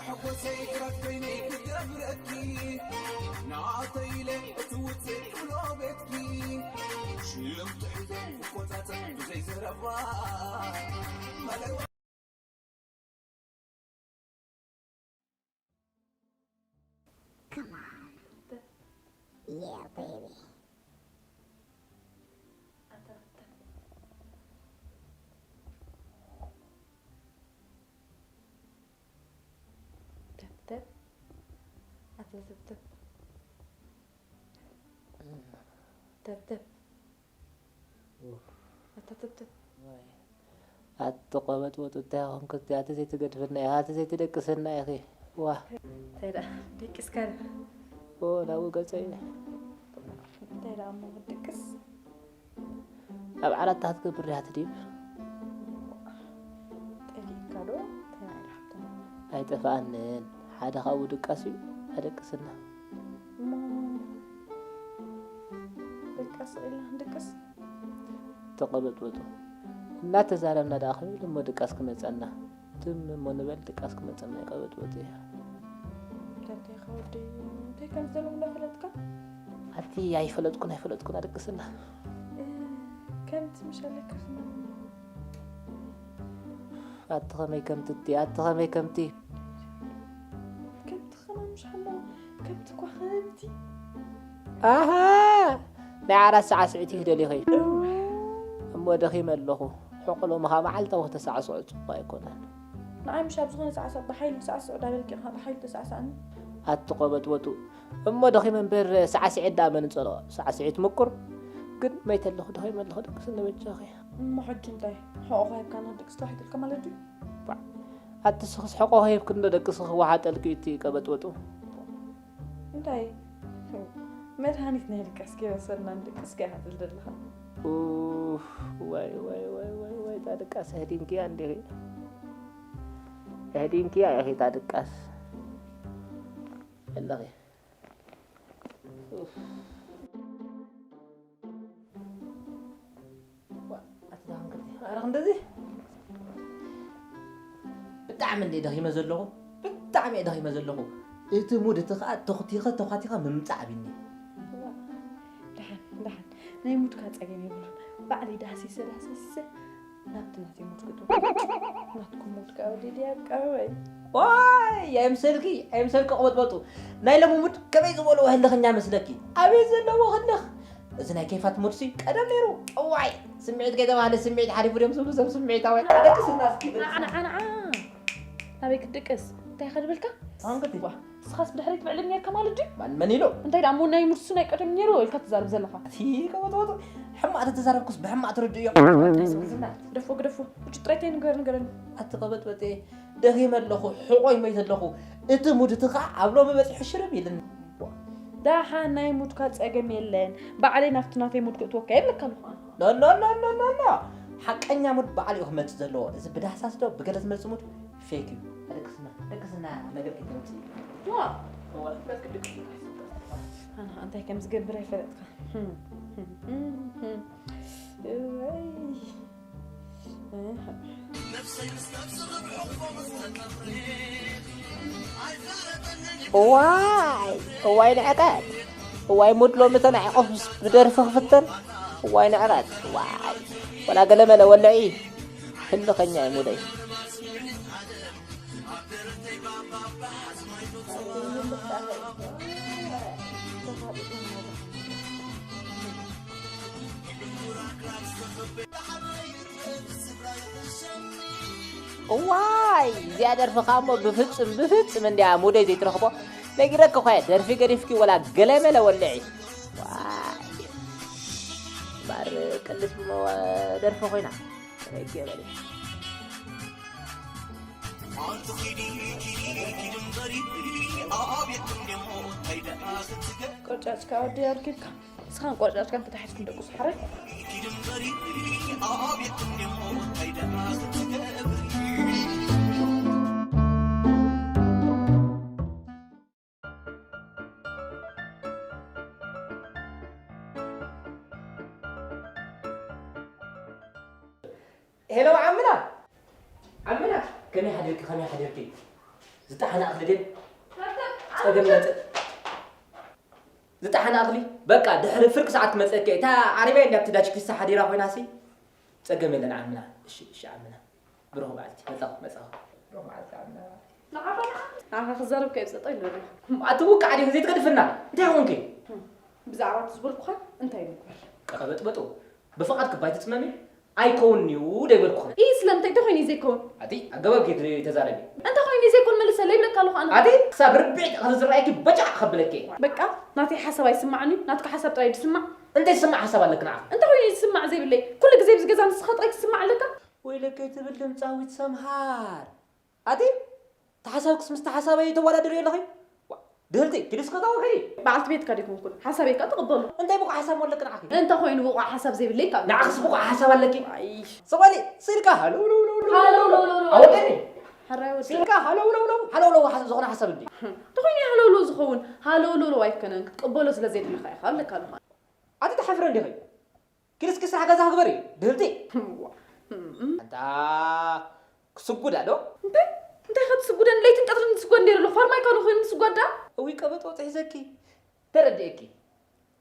ሕጎሰይ ግራት ኮይነ ክገብረኪ ናተይ ኢለ እቲ ውፅእ ክብሎ ቤትኪ ሽም ትሕዘ ክቆፃፀር ብዘይ ዘረባ Come on. Yeah, baby. ተብተብ ኣተብተብ ተብተብ ኣታ ተብተብ ኣቲ ቆበጥበጡ እንታይ ኾንኪ እዚኣ ተዘይትገድፍና ኢኺ ተዘይትደቅስና ኢኺ ዋእ። እንታይ ደኣ ደቂስካ ዲኻ? ኦ ናብኡ ገጸ ኢለ። እንታይ ደኣ እሞ ክትድቅስ? ኣብ ዓራታ ክትገብር ዲኻ ትድይብ? ጠሊእካ ዶ? እንታይ ኢላ ሓብታ? ኣይጠፍኣንን ሓደ ካብኡ ድቃስ እዩ ኣደቅስና። እሞ በቃ ስቕ ኢልና ክንድቅስ? ተቐበጥበጡ እናተዛረብና ደኣ ክብል እሞ ድቃስ ክመጸና ትም እሞ ንበል ድቃስ ክመጸና ይቐበጥበጡ እያ። ከንቲኻ ወደይ እንታይ ከም ዝደለኹ እንዳፈለጥካ? ኣቲ ኣይፈለጥኩን ኣይፈለጥኩን ኣደቅስና። ከምቲ ምሸለካ ክነምና ኣቲ ኸመይ ከምቲ እቲ ኣቲ ኸመይ ከምቲ ከምቲ ኸማምሽ ሓሞ ከምቲ ኳኸብቲ ኣሃ ናይ ዓራት ሰዓስዒት ይህደል ይኸይድ እሞ ደኺመ ኣለኹ። ሕቕሎ ምኻ መዓልታዊ ተሳዕስዖ ጽቡቕ ኣይኮነን። ንዓይ ምሽ ኣብ ዝኾነ ሰዓት ብሓይሊ ሰዓስዑ ዳበልኪ ኢኻ ብሓይሊ ተሳዕሳዕኒ። ኣቲ ቆበጥበጡ እሞ ደኺመ እምበር ሳዕስዒት ደኣ መን ጸልኦ ሳዕስዒት ምቁር ግን መይተ ኣለኹ ደኺመ ኣለኹ ደቂ ስነ በጃኺ። እሞ ሕጂ እንታይ ሕቖ ሂብካ ንኽድቅስ ጥራሕ ይትልካ ማለት ድዩ? ኣቲ ስኽስ ሕቖ ሂብኪ እንዶ ደቂ ስኺ ወሓጠልኪ እቲ ቀበጥበጡ። እንታይ መድሃኒት ናይ ድቃስ ከይወሰድና ንድቅስ ከይሃትል ዘለኻ። ኡፍ ዋይ ዋይ ዋይ ዋይ ዋይ እታ ድቃስ ኣህዲምክያ እንዲኺ ኣህዲምክያ ኢኺ እታ ድቃስ ኣለኺ። ኡፍ። ኣረ ክንደዚ ብጣዕሚ እንደ ደኺመ ዘለኹ ብጣዕሚ እየ ደኺመ ዘለኹ። እቲ ሙድ እቲ ከዓ ተኽቲኸ ተዃቲኸ ምምፃእ ኣቢኒ። ደሓን ደሓን ናይ ሙድካ ፀገም የብሉን። ባዕለይ ዳህሲሰ ዳህሲሰ ናብቲ ናተይ ሙድ ክእትዎ። ናትኩም ሙድ ከዓ ወዲ ድያ ቀረበይ። ዋይ ኣይምሰልኪ ኣይምሰልኪ ቅበጥበጡ ናይ ሎሚ ሙድ ከመይ ዝበልዎ ህልኽኛ መስለኪ ኣቤት ዘለዎ ህልኽ እዚ ናይ ኬፋት ሙድሲ ቀደም ነይሩ እዋይ ስምዒት ከይተባህለ ስምዒት ሓሊፉ ድዮም ዝብሉ ዘም ስምዒታውያን ኣደቅስና እስኪ ንዓ ንዓ ንዓ ናበይ ክትድቅስ እንታይ ከድብልካ ኣንግዲ ዋ ንስኻስ ብድሕሪት ምዕልም ነርካ ማለት ድዩ ማን መን ኢሉ እንታይ ደኣ እሞ ናይ ሙድሱ ናይ ቀደም ነይሩ ኢልካ ትዛረብ ዘለኻ እቲ ቀበጥበጡ ሕማቕ ተተዛረብኩስ ብሕማቕ ትርድእዮ ግደፎ ግደፎ ሕጂ ጥራይ እንታይ ንገር ንገረኒ ኣቲ ቀበጥበጤ ደኺመ ኣለኹ፣ ሕቖይ ሞይተ ኣለኹ፣ እቲ ሙድ እቲ ኸዓ ኣብ ሎሚ በፂሑ ሽርብ ኢልኒ። ደሓን ናይ ሙድካ ጸገም የለን፣ ባዕለይ ናብቲ ናተይ ሙድ ክእትወካ የብለካ ኣለኹ ኣነ። ኖ፣ ኖ፣ ኖ፣ ኖ፣ ኖ፣ ኖ። ሓቀኛ ሙድ ባዕሉ እዩ ክመጽእ ዘለዎ። እዚ ብዳህሳስ ዶ ብገለ ዝመጽእ ሙድ ፌክ እዩ። ደቅስና፣ ደቅስና ነገር ከይተምጽእ። ዋ፣ እወ። በቃ ደቅስና። ኣነ እንታይ ከም ዝገብር ኣይፈለጥካ። እወይ። እዋይ፣ እዋይ ንዕቀት፣ እዋይ ሙድ ሎሚ ተናዒቑስ ብደርፊ ክፍተን፣ እዋይ ንዕቀት፣ እዋይ፣ ወላ ገለ መለ ወልዒ፣ ህልኸኛ እዩ ሙደይ። እዋይ፣ እዚኣ ደርፊ ኸኣ እሞ ብፍጹም፣ ብፍጹም እንድያ ሙደይ ዘይትረኽቦ። ነጊረኪ እኮ እየ፣ ደርፊ ገዲፍኪ ወላ ገለመለ ወልዒ። ዋይ፣ እምበኣር ቅልስ እሞ ደርፊ ኮይና። ረጌ በሊ። ቆጫጭካ ወዲ ኣርኪብካ። ንስኻን ቆጫጭካን ተታሒዝኩም ደቁ ሰሓረ። ሄሎ ዓምና፣ ዓምና፣ ከመይ ሓዲርኪ? ከመይ ሓዲርኪ? ዝጠሓና እኽሊ ድን? ጸገም መጸ-፣ ዝጠሓና እኽሊ? በቃ ድሕሪ ፍርቂ ሰዓት ክመጸኪ። እታ ዓረብያ እንዳ ኣብቲ ዳችኪሳ ሓዲራ ኮይናሲ ጸገም የለን ዓምና። እሺ፣ እሺ ዓምና። ብሩኽ መዓልቲ። መጻኹ፣ መጻኹ። ብሩኽ መዓልቲ ዓምና። ንዓኻ፣ ንዓኻ ክዛረብ ከየብጸጦ ይንበረልካ። ኣቲ ውቃዕ ድዩ ዘይትገድፍና? እንታይ ኾንኪ? ብዛዕባ እቲ ዝበልኩኻ እንታይ ንግበር? ቀበጥበጡ። ብፍቓድ ክባይ ትጽመሚ? ኣይከውንን'ዩ ደይበልኩኺ። ኢይ፣ ስለምንታይ? እንተኾይኑ እዩ ዘይከውን። ኣቲ ኣገባብ ከይትተዛረቢ። እንተኾይኑ እዩ ዘይከውን መልሰለይ ይብለካ ኣለኹ ኣነ። ኣቲ ክሳብ ርብዒ እኽሊ ዝረኣየኪ በጫዕ ከብለኪ። በቃ፣ ናተይ ሓሳብ ኣይስማዕን እዩ፣ ናትካ ሓሳብ ጥራይ እዩ ዝስማዕ። እንታይ ዝስማዕ ሓሳብ ኣለኪ ንዓኺ? እንተኾይኑ እዩ ዝስማዕ ዘይብለይ? ኩሉ ግዜ ኣብዚ ገዛ ንስኻ ጥራይ ትስማዕ ኣለካ? ወይለከይ ትብል ድምጻዊት ሰምሃር። ኣቲ፣ ተሓሳብክስ ምስቲ ሓሳበይ ተወዳድርዮ ኣለኺ? ዋ፣ ድህልቲ፣ ኪዲ እስከ ታው ኺዲ። በዓልቲ ቤትካ ደይኮንኩን፣ ሓሳበይ ከኣ ተቐበሎ። እንታይ ብቑዕ ሓሳብ ኣለኪ ንዓኺ? እንተ ኾይኑ ብቑዕ ሓሳብ ዘይብለይ ካብ ንዓኽስ ብቑዕ ሓሳብ ኣለኪ? ኣይ። ስቕ በሊ፣ ስኢልካ ሃለውለውለው። ሃለውለውለው። ኣወደኒ። ሕራይ ወዲ። ስኢልካ ሃለውለውለው፣ ሃለውለው ሓሳብ ዝኾነ ሓሳብ እንዲ። እንተ ኾይኑ ሃለውለው ዝኸውን፣ ሃለውለውለው ኣይኮነን፣ ክትቅበሎ ስለ ዘይደለኻ ኢኻ ኣለካ ኣሉኻ። ኣቲ ትሓፍረ እንዲኺ? ኪዲ እስኪ ስራሕ ገዛ ግበሪ፣ ድህልቲ። እዋ። እም። ኣንታ ክስጉዳ ዶ? እንታይ? እንታይ ከ ትስጉደን? ለይትን ቀትርን ዝስጎድ ነይሩ ኣሎ። ፋርማይ ካኑ ኮይኑ ዝስጎዳ? እውይ ቀበጥ ወጥ ሒዘኪ። ተረዲኤኪ።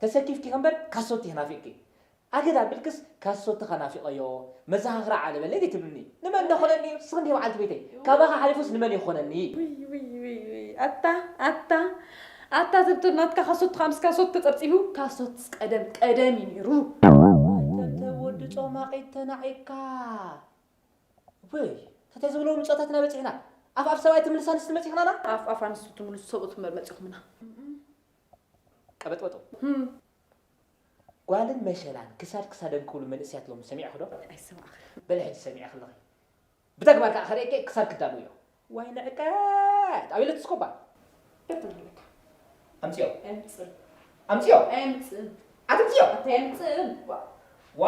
ተሰኪፍኪ ከንበር ካሶት ይናፊቅኪ። ኣገዳ ብልክስ ካሶትኻ ናፊቐዮ። መዘኻኽራ ዓለበለይ ትብልኒ። ንመን ደኾነኒ? ንስኺ እንዲኺ በዓልቲ ቤተይ። ካባኻ ሓሊፉስ ንመን ይኾነኒ? ውይ፣ ውይ፣ ውይ፣ ውይ። ኣታ፣ ኣታ፣ ኣታ ትብትብ ናትካ ካሶትኻ ምስ ካሶት ተጸብጺቡ፣ ካሶትስ ቀደም፣ ቀደም እዩ ነይሩ። ኣይተብተብ ወዲ ጾማቒት ተናዒቅካ። ወይ፣ እንታይ ዝብለዉ ምጾታት ኢና በጺሕና? ኣፍ ኣፍ ሰብኣይ ትምልስ ኣንስቲ መጺኽናና? ኣፍ ኣፍ ኣንስቲ ትምልሱ ሰብኡት እምበር መጺኹምና። ቀበጥበጦ። ህም። ጓልን መሸላን ክሳድ ክሳደን ክብሉ መንእሰያት ሎሚ ሰሚዕኺ ዶ? ኣይሰማዕኽን። በሊ ሕጂ ሰሚዕኺ ኣለኺ። ብተግባር ከኣ ከርእየኪ ክሳድ ክዳሎ እዮ። ዋይ ንዕቀት! ኣበይ ለትስኮባ? በትን ኣለካ። ኣምጽዮ። ኣይምጽእን። ኣምጽዮ። ኣይምጽእን። ኣትምጽዮ። ኣታ ኣይምጽእን። ዋ። ዋ።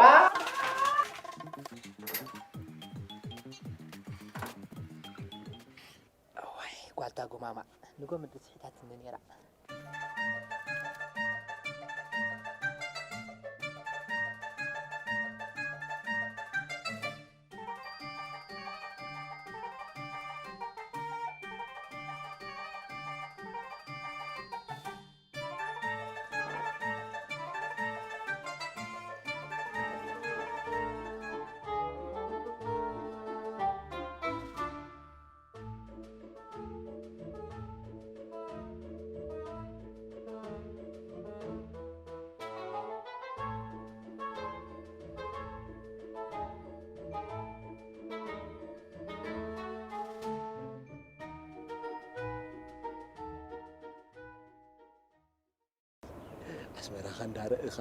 እዋይ፣ ጓልታ ጉማማ። ንጎ ምድሪ ስሒታትኒ ነይራ። ኣስመራኻ እንዳረእኻ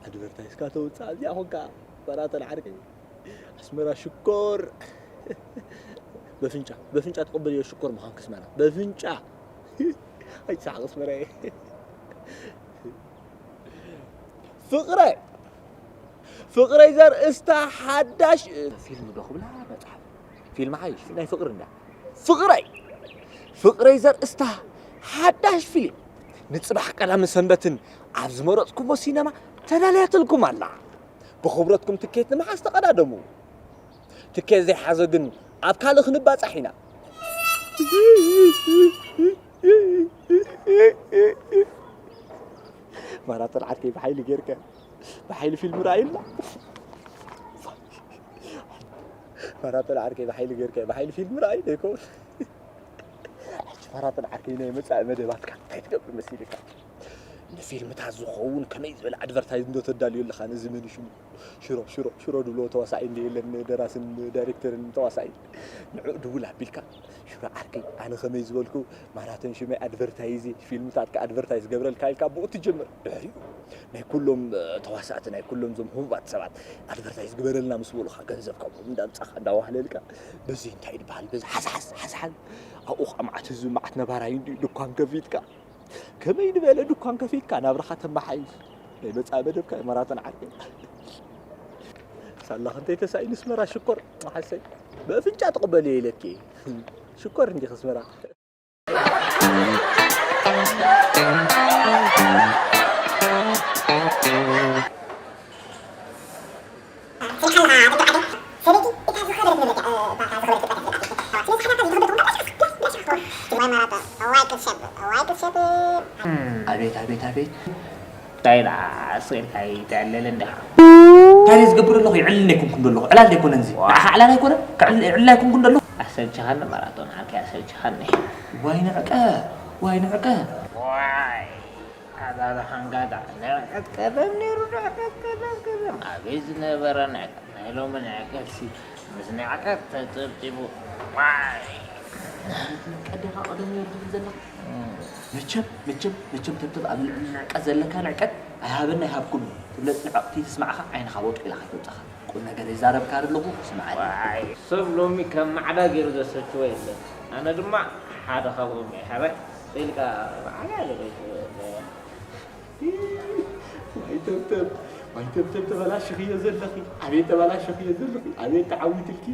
ኣድቨርታይዝካ ተውፅእ ኣብዚኣ ኾንካ በራተን ዓርከይ ኣስመራ ሽኮር። በፍንጫ በፍንጫ ተቐበልዮ ሽኮር ምዃንኪ ኣስመራ። በፍንጫ ኣይትስሓቕ ኣስመራየ። ፍቕረይ ፍቕረይ ዘርእስታ ሓዳሽ ፊልም ዶ ክብላ መጽሓፍ ፊልም ሓይሽ ናይ ፍቕሪ እንዳ ፍቕረይ ፍቕረይ ዘርእስታ ሓዳሽ ፊልም ንጽባሕ ቀዳምን ሰንበትን ኣብ ዝመረጽኩሞ ሲነማ ተዳልያትልኩም ኣላ። ብኽብረትኩም ትኬት ንምሓዝ ተቐዳደሙ። ትኬት ዘይሓዘ ግን ኣብ ካልእ ክንባጻሕ ኢና። ማራቶን ዓርከይ ብሓይሊ ጌርካ ብሓይሊ ፊልም ርኣዩላ። ማራቶን ዓርከይ ብሓይሊ ጌርካ ብሓይሊ ፊልም ርኣዩ ዶ ይከውን? ሕጂ ማራቶን ዓርከይ ናይ መጻኢ መደባትካ እንታይ ትገብር መሲልካ? ንፊልምታት ዝኸውን ከመይ ዝበለ ኣድቨርታይዝ እንዶ ተዳልዮ ኣለኻ ነዚ መን ሽሙ ሽሮ ሽሮ ሽሮ ድብሎ ተዋሳኣይ እንደ የለን ደራስን ዳይሬክተርን ተዋሳኣይ ንዑ ድውል ኣቢልካ ሽሮ ዓርከይ ኣነ ከመይ ዝበልኩ ማራቶን ሽመይ ኣድቨርታይዝ ፊልምታትካ ኣድቨርታይዝ ገብረልካ ኢልካ ብኡ ትጀምር ድሕሪኡ ናይ ኩሎም ተዋሳእቲ ናይ ኩሎም ዞም ህቡባት ሰባት ኣድቨርታይዝ ግበረልና ምስ በሉኻ ገንዘብ ካብኦም እንዳምጻኻ እንዳዋህለልካ በዚ እንታይ ይበሃል በዚ ሓዝሓዝ ሓዝሓዝ ኣብኡ ከዓ መዓት ህዝቢ መዓት ነባራይ እንዲ ድኳን ከፊትካ ከመይ ዝበለ ድኳን ከፊትካ ናብራኻ ተመሓይሽ ናይ መጻኢ መደብካ ማራቶን ዓርከይ ሳላ ክንተይ ተሳኢኑ ኣስመራ ሽኮር መሓሰይ በፍንጫ ትቕበል እየ ኢለኪ ሽኮር እንዲኽ ኣስመራ ኣቤት ኣቤት ኣቤት እንታይ ደኣ ስቕ ኢልካ ይተዕልል እንዲኻ እንታይ ደኣ ዝገብር ኣለኹ ይዕልል ኣይኮንኩን ዘለኹ ዕላል ኣይኮነን እዚ ንዓኻ ዕላል ኣይኮነን ክዕልል ኣይኮንኩን ዘለኹ ኣሰልችኻኒ ማራቶን ዓርከይ ኣሰልችኻኒ ዋይ ንዕቀ ዋይ ንዕቀ ዋይ ኣታ ደሓንካ ደኣ ንዕቀት ቀደም ነይሩ ንዕቀት ቀደም ቀደም ኣበይ ዝነበረ ንዕቀት ናይ ሎሚ ንዕቀትሲ ምስ ንዕቀት ተጸብጺቡ ዋይ ንዕቀት ዲኻ ቀደም ነይሩ ትብል ዘለኻ መቸም መቸም መቸም ተብተብ ኣብ ልዕሊ ንዕቀት ዘለካ ንዕቀት ኣይሃበና ኣይሃብኩም እዩ ትብለጽ ንዕቕቲ ትስማዕኻ ዓይንኻ ወጡ ኢላ ከይተውጻኻ ቁም ነገር ይዛረብካ ኣለኹ ስምዓኒ ዋይ ሰብ ሎሚ ከም ማዕዳ ገይሩ ዘሰችዎ የለን ኣነ ድማ ሓደ ካብኦም እየ ሕራይ ኢልካ ማዕዳ ገለ ዋይ ተብተብ ዋይ ተብተብ ተበላሽኽዮ ዘለኺ ኣቤት ተበላሽኽዮ ዘለኺ ኣቤት ተዓዊትልኪ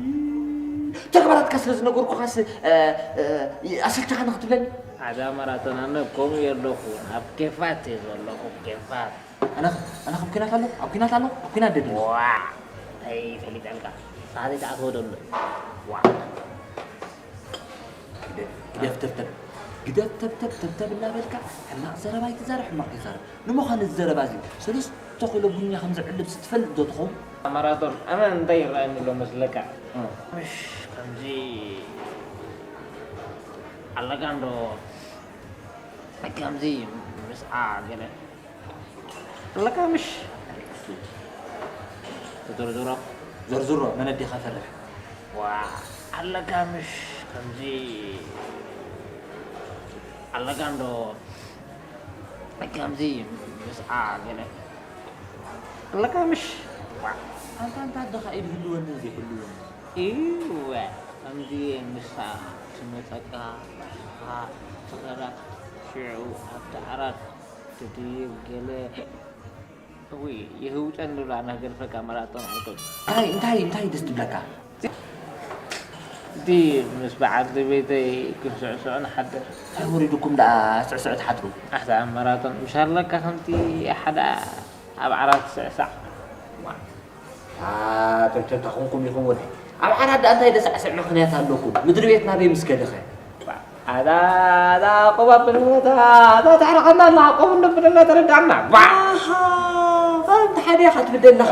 ተግባራትካ ስለ ዝነገርኩኻስ ኣሰልችኻ ንኽትብለኒ ኣዛ ማራቶን ኣነ ከምኡ የለኹን ኣብ ኬፋት እየ ዘለኹ ኬፋት ኣነ ኣነ ኣብ ኩናት ኣለኹ ኣብ ኩናት ኣለኹ ኣብ ኩናት ደድሊ ዋ እንታይ ፈሊጠልካ ሰዓት ይትኣትዎ ደሎ ዋ ግደፍ ተብተብ ግደፍ ተብተብ ተብተብ እናበልካ ሕማቕ ዘረባ ኣይትዛረብ ሕማቕ ኣይትዛረብ ንምዃኑ እዚ ዘረባ እዚ ሰለስተ ኪሎ ቡኛ ከም ዘዕልብ ስትፈልጥ ዶ ትኸውን ማራቶን ኣነ እንታይ ይረኣየኒ ኣሎ መስለካ ምሽ ከምዚ ኣለካ እንዶ ከምዚ ምስዓ ገለ ኣለካ ምሽ ትዝርዝሮ ዘርዝሮ መን ኣዴኻ ፈርሕ ዋ ኣለካ ምሽ ከምዚ ኣለካ እንዶ ከምዚ ምስዓ ገለ ኣለካ ምሽ ዋ ኣንታ ኣንታ ኣደኻ ኢድ ህልወኒ ዘይህልወኒ እወ ከምዚ ምሳ ትመፀካ ኻ ትኸዳ ሽዑ ኣብቲ ዓራት ትድይብ ገለ እውይ የህውጨን ንብላ ናገድፈካ መራጦን ኣልኮል እንታይ እንታይ እንታይ ደስ ትብለካ እቲ ምስ በዓልቲ ቤተይ ክንስዕስዑ ንሓድር እንታይ ወሪዱኩም ደኣ ስዕስዑ ትሓድሩ ኣሕዛ መራጦን ምሽ ኣለካ ከምቲ ሓደ ኣብ ዓራት ስዕሳዕ ተብተብታ ኮንኩም ኢኹም ወደይ ኣብ ዓራት ደኣ እንታይ ደሳዕስዕ ምኽንያት ኣለኩም ምድሪ ቤት ናበይ ምስ ከደኸ ኣታ ኣታ ቆባብል ኣታ ኣታ ታሕረቐና ኣላ ቆብ እንደብለና ተረዳእና ኣንተ ሓደ ኢኻ ትብል ዘለኻ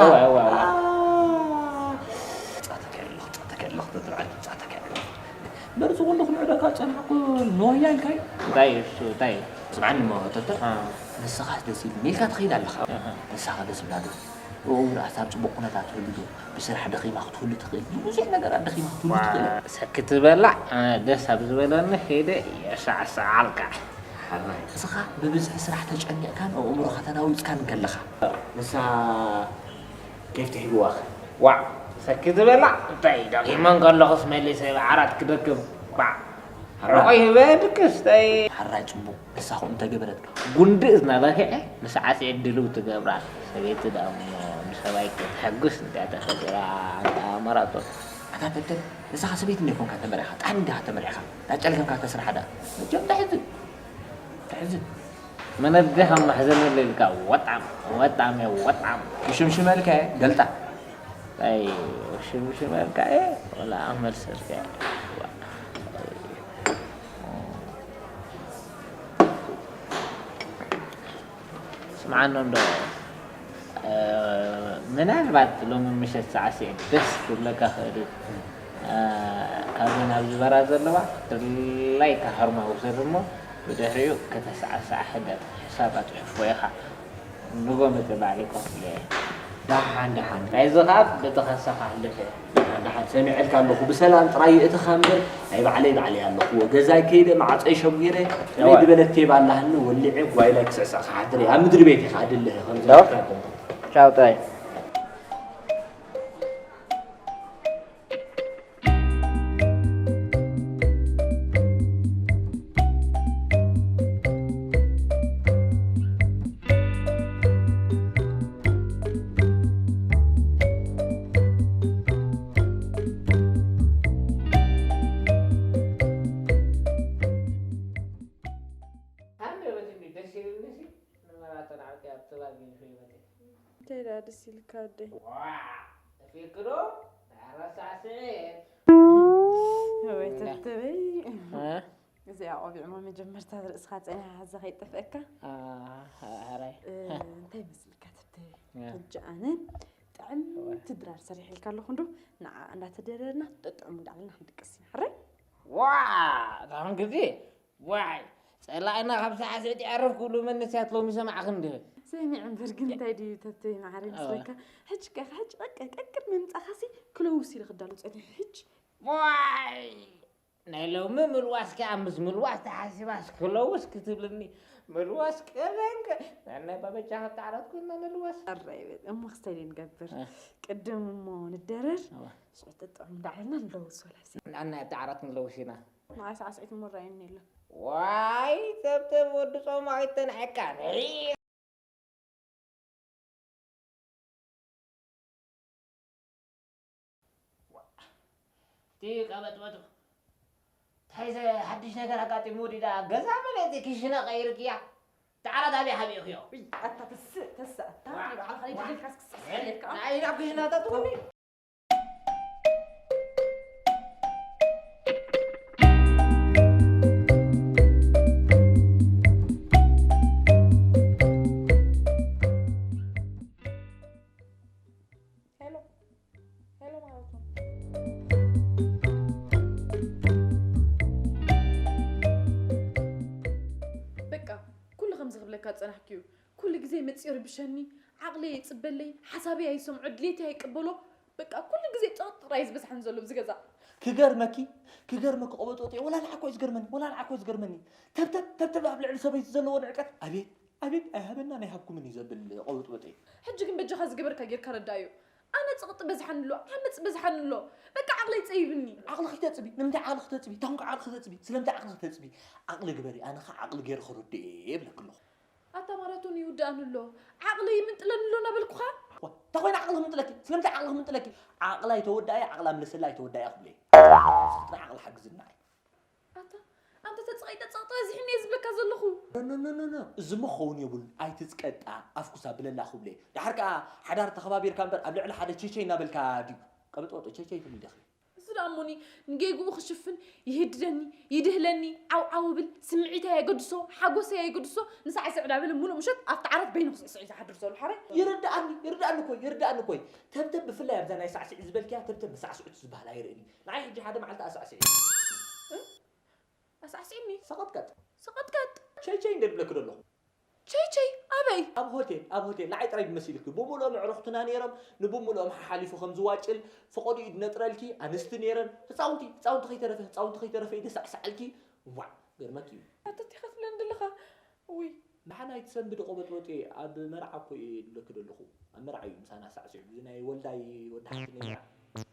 መርዚ ኩሉ ክንዕደካ ጸናሕኩ ንወያ ኢልካዩ እንታይ እዩ እሱ እንታይ እዩ ስምዓኒ እሞ ተተ ንስኻ ደስ ኢልኒ ኢልካ ትኸይድ ኣለኻ ንስኻ ደስ ብላ ዶ እኡ ንኣሳብ ጽቡቕ ኩነታት ትህሉ ዶ ብስራሕ ደኺማ ክትህሉ ትኽእል ብዙሕ ነገራት ደኺማ ክትህሉ ትኽእል ሰብ ክትበላዕ ኣነ ደስ ኣብ ዝበለኒ ከይደ የሳዕስዓልካ ሓራይ እስኻ ብብዝሒ ስራሕ ተጨኒቕካን ኣእምሮኻ ተናዊጽካን እንከለኻ ንሳ ኬፍ ትሒብዋኸ ዋዕ ተኪ ዝበላ እንታይ ደኺመ እንከለኹስ መሊሰ ዓራት ክደክም። ኳዕ። ሕራይ ህበ ድቅስ ተይ። ሕራይ ጽቡቕ። ንሳ ኸኡ እንተገበረትካ። ጉንዲ እዝና ለኪዐ ምስ ዓጽየ ድልው ትገብራ። ሰበይቲ ደኣ እሞ ንሰብኣይ ከተሐጉስ እንታይ ተፈጢራ ኣንታ መራቶ። ኣታ ተብተብ፣ ንስኻ ሰበይቲ እንዶ ኣይኮንካ ተመሪኻ፣ ጣን እንዲኻ ተመሪኻ። ዳጨልከምካ ተስርሓ ደኣ። መቸም ተሕዝን። ተሕዝን። መነዴኻ ማሕዘነለይ ኢልካ ወጣም፣ ወጣም፣ ወጣም። ክሽምሽመልካ እየ፣ ገልጣ። ኣይ፣ ሽምሽመልካ እየ፣ ወላ ኣመልሰልካ እየ። ስምዓኒ እንዶ፣ እ፣ ምናልባት ሎሚ ምሸት ሳዕስዒት ደስ ክብለካ ክእል እዩ። እ፣ ካብዘን ኣብ ዝበራ ዘለዋ ድላይካ ህርማ ውሰድ እሞ፣ ብድሕሪኡ ከተሳዕስዓ ሕደር። ሕሳብ ኣጽሕፎ ኢኻ። ንጎ መጸ ባዕለይ ኮፍ ኢለ እየ። ደሓን፣ ደሓን። ናይዚ ኻብ ብተኸሰኻ ኣለፈ። ደሓን፣ ደሓን። ሰሚዐልካ ኣለኹ። ብሰላም ጥራይ እትኻ እምበር፣ ናይ ባዕለይ ባዕለይ ኣለኹዎ። ገዛይ ከይደ፣ ማዕጾይ ሸጒረ፣ ከመይ እወ። ዝበለት ቴባ ኣላህኒ፣ ወሊዐ፣ ጓይላይ ክስዕስዕ ክሓድር እየ። ኣብ ምድሪ ቤት ኢኻ ድልህ፣ ከም ዶ? ዝብለካ ኣለኹ። ቻው ጥራይ። ኣንደበት እንዲ ደስ ይብል ንሲ ንመራተን ዓቂ ኣብ ተባጊ ንፈይበቴ። እንታይ ደኣ ደስ ኢልካ ወደይ? ዋ! እፊክዶ? ኣራሳስዒ። ወይ ተተበይ። እ? እዚኣ ቆቢዕ እሞ መጀመርታ ርእስኻ ጸኒሓ ሓዛ ከይጠፍአካ። አ፣ ሐራይ። እ፣ እንታይ መስልካ ተተበይ? እ። ሕጂ ኣነ ጥዕምቲ ድራር ሰሪሐልካ ኣለኹ እንዶ፣ ንዓ እንዳተደረርና ጥጥዑም እንዳበልና ክንድቅስ ኢና። ሕራይ? ዋ! እታ ግዜ ዋይ! ጸላእና ካብ ሳዕስዒት የዕርፍ ክብሉ መንእሰያት ሎሚ ሰማዕኺ እንድኺ። ሰሚዐ እምበር ግን እንታይ ድዩ ተተይ መዓረይ እወ። ምስለካ? ሕጂ ከ፣ ሕጂ ቀቅ-፣ ቀቅድ ምምጻኻሲ ክለውስ ኢለ ክዳሎ ጸኒሐ ሕጂ። ዋይ! ናይ ሎሚ ምልዋስ ከኣ ምስ ምልዋስ ተሓሲባስ ክለውስ ክትብልኒ። ምልዋስ ቀደም ከ፣ ናይ ባበጃ ክተዓረትኩ እና ንልወስ። ኣረ ይበል፣ እሞ ክስታይ ደይ ንገብር። እ። ቅድም እሞ ንደረር፣ እወ። ሽዑ ጥጥዑም እንዳበልና ንለውስ ወላ ሕሰይ። ንዓና ኣብቲ ዓራት ንለውስ ኢና። ንዓይ ሳዕስዒት እሞ ራእየኒ የለን። ዋይ፣ ተብተብ ወዲ ጾማዊት ተንሕካ። እቲ ቀበጥበጡ። እንታይ ዘ ሓድሽ ነገር ኣጋጢሙ ወዲዳ ገዛ መለቲ ክሽነ ቀይርክያ። ተዓራት ኣበይ ሓቢእክዮ? ውይ፣ ኣታ ተስእ፣ ተስእ፣ ኣታ ዋ፣ ንባዕልኻ ዋ። ዘይደልካስ ክስዕስዕ ኢለካ። ንዓይ ናብ ክሽነ ኣታትኩኒ። ሄሎ፣ ሄሎ ማለት ነው። በቃ፣ ኩሉ ከምዚ ክብለካ ዝጸናሕክዩ። ኩሉ ግዜ መጺኡ ይርብሸኒ፣ ዓቕለይ ኣይጽበለይ፣ ሓሳበይ ኣይሰምዖ፣ ድሌተይ ኣይቅበሎ። በቃ ኩሉ ግዜ ጸቕጢ ጥራይ እዩ ዝበዝሓኒ ዘሎ ኣብዚ ገዛ። ክገርመኪ፣ ክገርመኪ ቆበጦጤ፣ ወላ ንዓኮ እዩ ዝገርመኒ፣ ወላ ንዓኮ እዩ ዝገርመኒ። ተብተብ፣ ተብተብ ኣብ ልዕሊ ሰበይቲ ዘለዎ ንዕቀት፣ ኣቤት፣ ኣቤት፣ ኣይሃበና ናይ ሃብኩምን እዩ ዘብል ቆበጦጤ። ሕጂ ግን በጃኻ ዝገበርካ ጌርካ ረዳእዮ። ኣነ ጸቕጢ በዝሓኒ ኣሎ፣ ዓመጽ በዝሓኒ ኣሎ። በቃ ዓቕለይ ጸይብኒ። ዓቕልኺ ተጽቢ፣ ንምንታይ ዓቕልኺ ተጽቢ? ታንኮ ዓቕልኺ ተጽቢ፣ ስለምንታይ ዓቕልኺ ተጽቢ? ዓቕሊ ግበሪ፣ ኣነ ኸኣ ዓቕሊ ገይረ ክርድእ እየ ይብለኪ ኣለኹ። ኣታ ማራቶን ይውድኣኒ ኣሎ፣ ዓቕለይ ይምንጥለኒ ኣሎ እናበልኩኻ? ዋ፣ እንታይ ኮይነ ዓቕሊ ክምንጥለኪ? ስለምንታይ ዓቕሊ ክምንጥለኪ? ዓቕላ ኣይተወድኣ እያ፣ ዓቕላ ምለሰላ ኣይተወድኣ እያ ክብለ እየ። ንስኺ ጥራይ ዓቕሊ ሓግዝና እየ። ኣታ፣ ኣንተ ተጸቒጠ ጸቕጢ በዚሕኒ እየ ዝብለካ ዘለኹ። ኖ፣ ኖ፣ ኖ፣ ኖ፣ ኖ። እዚ እሞ ክኸውን የብሉን። ኣይትጽቀጣ፣ ኣፍኩሳ ብለላ ክብለ እየ። ደሓር ከኣ ሓዳር ተኸባቢርካ እምበር ኣብ ልዕሊ ሓደ ቸቸይ እናበልካ ድዩ? ቀበጥበጦ ቸቸይ ትብሊ ዲኺ? እዚ ደኣ እሞኒ ንጌግኡ ክሽፍን ይህድደኒ፣ ይድህለኒ፣ ዓው ዓው እብል፣ ስምዒተይ ኣየገድሶ፣ ሓጎሰይ ኣየገድሶ፣ ንሳዕ ስዕ ዳበለ ሙሉእ ምሸት ኣብቲ ዓራት በይኑ ክስዕስዕ እዩ ዝሓድር ዘሎ፣ ሓራይ? ይርድኣኒ፣ ይርድኣኒ እኮ፣ ይርድኣኒ እኮ። ተብተብ ብፍላይ ኣብዛ ናይ ሳዕስዒት ዝበልክያ ተብተብ ብሳዕስዑት ዝበሃል ኣይርእን እዩ። ንዓይ ሕጂ ሓደ መዓልቲ ኣሳዕስዒ። እ? ኣሳዕስዒኒ? ሰቐጥቀጥ። ሰቐጥቀጥ? ቸይ ቸይ እንደ ዝብለኪ ዘለኹ። ቸይ ቸይ ኣበይ? ኣብ ሆቴል፣ ኣብ ሆቴል ንዓይ ጥራይ መሲልኪ። ብምልኦም ኣዕሩኽትና ነይሮም፣ ንብምልኦም ሓሓሊፉ ከም ዝዋጭል፣ ፈቐድኡ ድነጥረልኪ፣ ኣንስቲ ነይረን፣ ህፃውንቲ፣ ህፃውንቲ ከይተረፈ፣ ህፃውንቲ ከይተረፈ ኢደ ሳዕሳዓልኪ። ዋዕ፣ ገርመኪ እዩ። ኣታ እንታይ ኢኻ ትብለኒ ዘለኻ? ውይ። ደሓን ኣይትሰንብዲ ቆበጥበጤ፣ ኣብ መርዓ እኮ እየ ዝብለኪ ዘለኹ። ኣብ መርዓ እዩ ምሳና ሳዕሲዑ። እዚ ናይ ወልዳይ ወዲ ሓፍተይ መርዓ።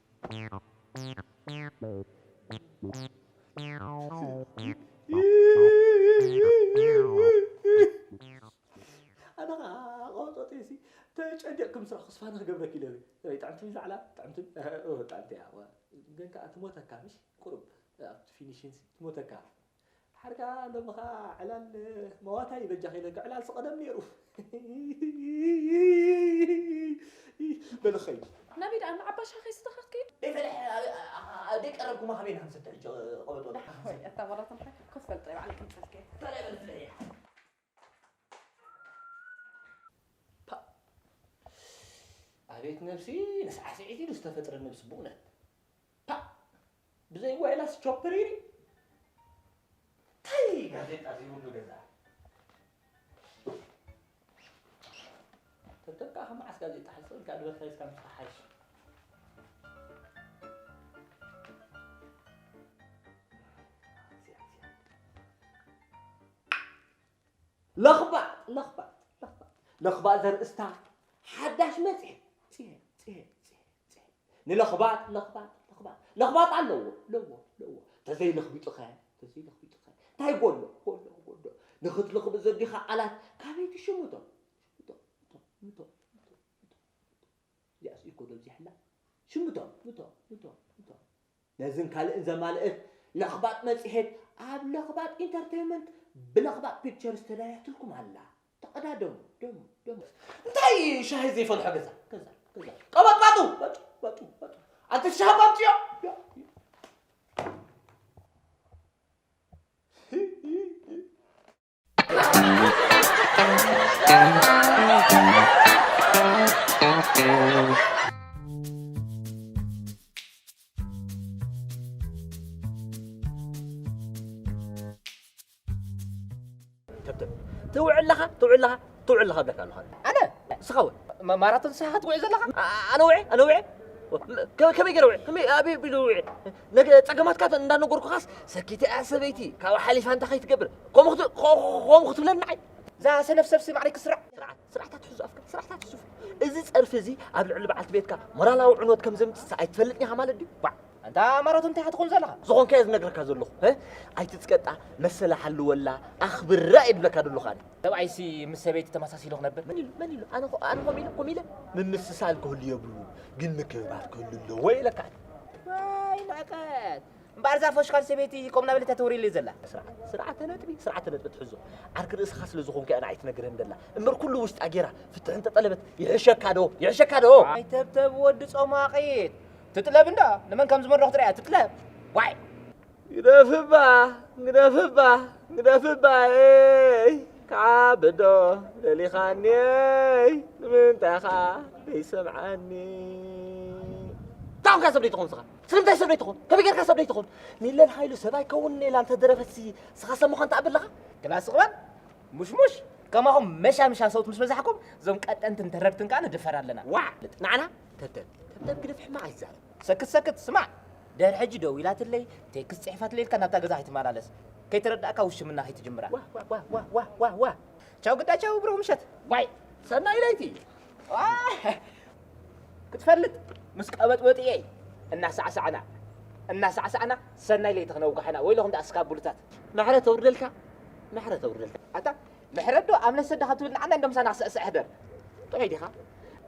ኣነ ኸዓ ቆጦጤሲ ተጨዲቕኩም ስራሕ ክስፋ ንክገብረኪ ኢለ። ወይ ጥዕምቲ ዛዕላ ጥዕምቲ ጥዕምቲ እያ። ግን ከዓ ትሞተካ ምሽ ቁሩብ ኣብቲ ፊኒሽን ትሞተካ። ሓርካ ሎሚ ኸዓ ዕላል መዋታይ በጃኺ ኢለካ ዕላል ስቐደም ነይሩ። በልኸይ። ናበይ ደኣ ንዓባ ሻኸይ ዝተኸኽኪ? ደይፈለሐ ደይቀረብኩማ ከመይ ኢና ክንሰተ ሕጂ ቆበጦ። ወይ ኣታ መራቶም ሓ ኮፍ በል ጥራይ ባዕለይ ክምፀልከ። ጥራይ በል ፍለያ። ፓ! ኣቤት ነብሲ፣ ንስዓስዒት ኢሉ ዝተፈጥረ ነብሲ ብእውነት። ፓ! ብዘይ ጓይላስ ቾፕር ኢሪ? ታይ ጋዜጣ ዘይብሉ ገዛ። ተብተብ ከዓ ካብ መዓስ ጋዜጣ ሕልፎ ኢልካ ድበካ ኢልካ ምፅሓሽ። ለኽባጥ ለኽባጥ ለኽባጥ ለኽባጥ ዘርእስታ ሓዳሽ መጽሔት ጽሔት ጽሔት ጽሔት ጽሔት ንለኽባጥ ለኽባጥ ለኽባጥ ለኽባጥ ኣለዎ ኣለዎ ኣለዎ። ተዘይለኽቢጡኸ ተዘይለኽቢጡኸ እንታይ ጎሎ ጎሎ ጎሎ። ንኽትልኽቢ ዘዲኻ ቃላት ካበይ ትሽምቶ ሽምቶ ምቶ ምቶ ምቶ ምቶ። እዚኣስ ኢኮ ዶ ኣብዚሕላ ሽምቶ ምቶ ምቶ ምቶ። ነዝን ካልእን ዘማልእት ለኽባጥ መጽሔት ኣብ ለኽባጥ ኢንተርቴይንመንት ብለኽባጥ ፒክቸርስ ተዳልያትልኩም ኣላ። ተቐዳደሙ፣ ደሙ፣ ደሙ። እንታይ ሻሂ ዘይፈልሖ ገዛ፣ ገዛ፣ ገዛ። ቀበጥ ባጡ፣ ባጡ፣ ባጡ፣ ባጡ። ኣንቲ ሻሂ ባምጽዮ። ተብተብ። ትውዕል ኣለኻ፣ ትውዕል ኣለኻ፣ ትውዕል ኣለኻ እብለካ ኣለኹ ኣነ። ኣነ? ንስኻ እውን? ማ-፣ ማራቶን ንስኻ ክትጉዕ ዘለኻ? ኣ-፣ ኣነ ውዒ፣ ኣነ ውዒ? ከ-፣ ከመይ ገይረ ውዒ? ከመይ፣ ኣበይ ኣቢሉ ውዒ? ነገ ጸገማትካ እንዳ ነገርኩኻስ፣ ሰኪተ እያ ሰበይቲ፣ ካብኣ ሓሊፋ እንታይ ከይትገብር? ከምኡ ክት-፣ ኸ-፣ ኸ-፣ ከምኡ ክትብለኒ ንዓይ? እዛ ሰነፍ ሰብሲ ማዕረይ ክስራዕ። ስርዓት፣ ስርዓት ኣትሕዙ ኣፍካ፣ ስርዓት ኣትሕዙ። እዚ ጸርፊ እዚ ኣብ ልዕሊ በዓልቲ ቤትካ ሞራላዊ ዕንወት ከም ዘምጽእ ኣይትፈልጥን ኢኻ ማለት ድዩ? ዋዕ! ኣንታ ማራቶን እንታይ ኢኻ ትኸውን ዘለኻ? ዝኾንካዮ ዝነግረካ ዘለኹ፣ እ? ኣይትጽቀጣ፣ መሰላ ሓልወላ፣ ኣኽብራ እየ ዝብለካ ዘለኹ ኣነ። ሰብኣይሲ ምስ ሰበይቲ ተመሳሲሉ ክነብር? መን ኢሉ? መን ኢሉ? ኣነ ኸ-፣ ኣነ ከምኡ ኢለ፣ ከምኡ ኢለ? ምምስሳል ክህሉ የብሉን፣ ግን ምክብባር ክህሉ ኣለዎ ኢለካ ኣነ። ዋይ ንዕቀት! እምበኣር እዛ ፈሽካል ሰበይቲ ከምኡ እናበለት እያ ተወርየለይ ዘላ። ስርዓት፣ ስርዓተ ነጥቢ፣ ስርዓተ ነጥቢ ትሕዞ። ዓርኪ ርእስኻ ስለ ዝኾንካ እያ ንዓይ ትነግረኒ ዘላ። እምበር ኩሉ ውሽጣ ጌራ ፍትሒ እንተጠለበት ይሕሸካ ዶ? ይሕሸካ ዶ? ኣይተብተብ ወዲ ጾማቒት። ትጥለብ እንዳ ንመን ከም ዝመርኽ ትርእያ ትጥለብ። ዋይ! ግደፍባ፣ ግደፍባ፣ ግደፍባ፣ ኤይ፣ ክዓቢ ዶ ደሊኻኒየይ፣ ንምንታይ ኸኣ ዘይሰምዓኒ? እንታይ ኾንካ ሰብ ደይትኾን ንስኻ? ስለምንታይ ሰብ ደይትኾን? ከመይ ጌርካ ሰብ ደይትኾን? ሚለን ሃይሉ ሰብ ኣይከውንን ኢላ እንተደረፈትሲ፣ ንስኻ ሰብ ምዃን ትኣቢ ኣለኻ? ግላስ ቕበል፣ ሙሽሙሽ፣ ከማኹም መሻምሻ ሰብኡት ምስ በዛሕኩም፣ እዞም ቀጠንትን ተረርትን ከኣ ንድፈር ኣለና። ዋዕ! ንዓና ተብተብ፣ ተብተብ ግደፍ ሕማቕ ኣይትዛረብ። ሰክት ሰክት፣ ስማዕ፣ ድሕሪ ሕጂ ደዊላትለይ፣ ቴክስት ጽሒፋትለይ ኢልካ ናብታ ገዛ ከይትመላለስ። ከይተረዳእካ ውሽምና ከይትጅምራ። ዋህ፣ ዋህ፣ ዋህ። ቻው ግዳ ቻው፣ ብሩኽ ምሸት። ዋይ፣ ሰናይ ለይቲ። ዋይ፣ ክትፈልጥ፣ ምስ ቀበጥ ወጥየይ እናሳዕሳዕና፣ እናሳዕሳዕና፣ ሰናይ ለይቲ ክነውግሓና። ወይለኹም ደኣ ስካቡልታት። ምሕረት ተውርደልካ፣ ምሕረት ተውርደልካ። ኣታ፣ ምሕረት ዶ ኣምለሰ ዶ ካብ ትብል ንዓና እንዶ ምሳና ክስዕስዕ ሕደር። ጥዑይ ዲኻ?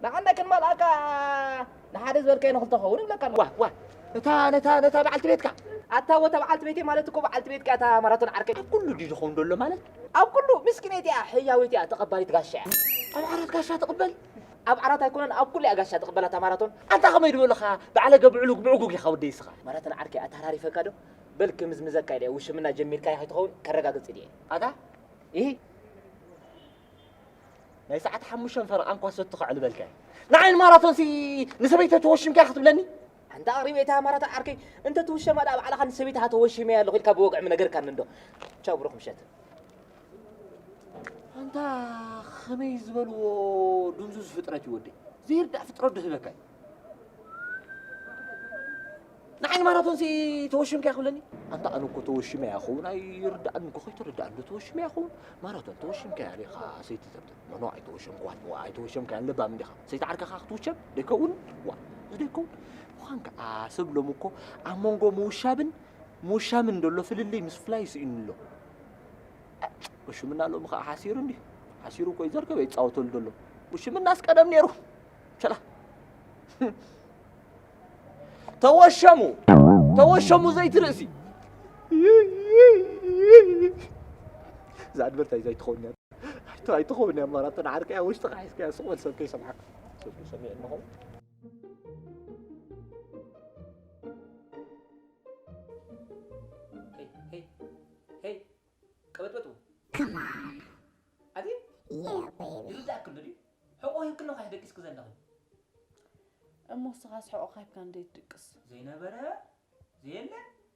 ንዓና ክንመልኣካ ንሓደ ዝበልካዮ ንኽልተ ክኸውን እብለካ ኣለኹ። ዋ፣ ዋ። እታ፣ ነታ፣ ነታ በዓልቲ ቤትካ? ኣታ ወታ በዓልቲ ቤተይ ማለት እኮ በዓልቲ ቤትካ እታ ማራቶን ዓርከይ። ኣብ ኩሉ ድዩ ዝኸውን ዘሎ ማለት? ኣብ ኩሉ። ምስኪነይቲ እያ፣ ሕያወይቲ እያ፣ ተቐባሊት ጋሻ እያ። ኣብ ዓራት ጋሻ ትቕበል? ኣብ ዓራት ኣይኮነን፣ ኣብ ኩሉ እያ ጋሻ ትቕበል ኣታ ማራቶን። ኣንታ ከመይ ድበሉኻ? በዓለገ ብዕሉግ ምዕጉግ ኢኻ ወደይ እስኻ። ማራቶን ዓርከይ ኣተሃራሪፈካ ዶ? በል ክምዝምዘካ ኢለ እየ፣ ውሽምና ጀሚርካዮ ከይትኸውን ከረጋግጽ ኢለ እየ። ኣታ? ኢሂ። ናይ ሰዓት ሓሙሽተ ፈረቓ እንኳ ሰቲ ከዕልበልካ እየ። ንዓይ ንማራቶንሲ ንሰበይተይ ተወሽምካ ክትብለኒ? ኣንታ ኣቕሪበ እታ ማራቶን ዓርከይ፣ እንተ ትውሸማ ደኣ ባዕልኻ ንሰበይትኻ ተወሺመ እየ ኣለኹ ኢልካ ብወግዒ ምነገርካኒ እንዶ። ቻው ብሩኽ ምሸት። ኣንታ ኸመይ ዝበልዎ ድንዙዝ ፍጥረት እዩ ወደይ። ዘይርዳእ ፍጥረት ዶ ህበካ እዩ። ንዓይ ንማራቶንሲ ተወሽምካ ክብለኒ? ኣንታ ኣነ እኮ ተወሽመ እያ ክኸውን ኣይርዳእን እኮ፣ ከይተረዳእኒ ዶ ተወሽመ እያ ክኸውን? ማራቶን ተወሽምካ እያ ዲኻ ሰይቲ ተብተብ? ኖ፣ ኖ፣ ኣይተወሸምኩዋን። ዋ፣ ኣይተወሸምካያን ለባም እንዲኻ። ሰይቲ ዓርከኻ ክትውሸም ደይከውን? ዋ፣ እዚ ደይከውን። ምዃን ከዓ ሰብ ሎም እኮ ኣብ መንጎ ምውሻብን ምውሻምን ዘሎ ፍልልይ ምስፍላይ ስኢኑ ኣሎ። ውሽምና ሎም ከዓ ሓሲሩ እንዲ ሓሲሩ እኮ እዩ ዘርከብ ይፃወተሉ ዘሎ። ውሽምናስ ቀደም ነይሩ ሸላ ተወሸሙ ተወሸሙ ዘይቲ ርእሲ። እዛ ኣድቨርታይዝ ኣይትኸውን እያ። ኣይትኸውን እያ። ኣማራጥና ዓርቀያ ውሽጥኻ ሒዝካያ ስቕ በል ሰብ ከይሰምዓካ። ሰብ ሰሚዑ ኣለኹም። ሄይ ሄይ ሄይ ቀበጥበጡ። Come on. ኣቲ Yeah, baby. ይርዳእክ ኣሎ ድዩ? ሕቆ ሂብክሎ ካሕ ደቂስክ ዘለኺ። እሞ ንስኻስ ሕቆ ካሂብካ እንዴት ድቅስ? ዘይነበረ ዘየለ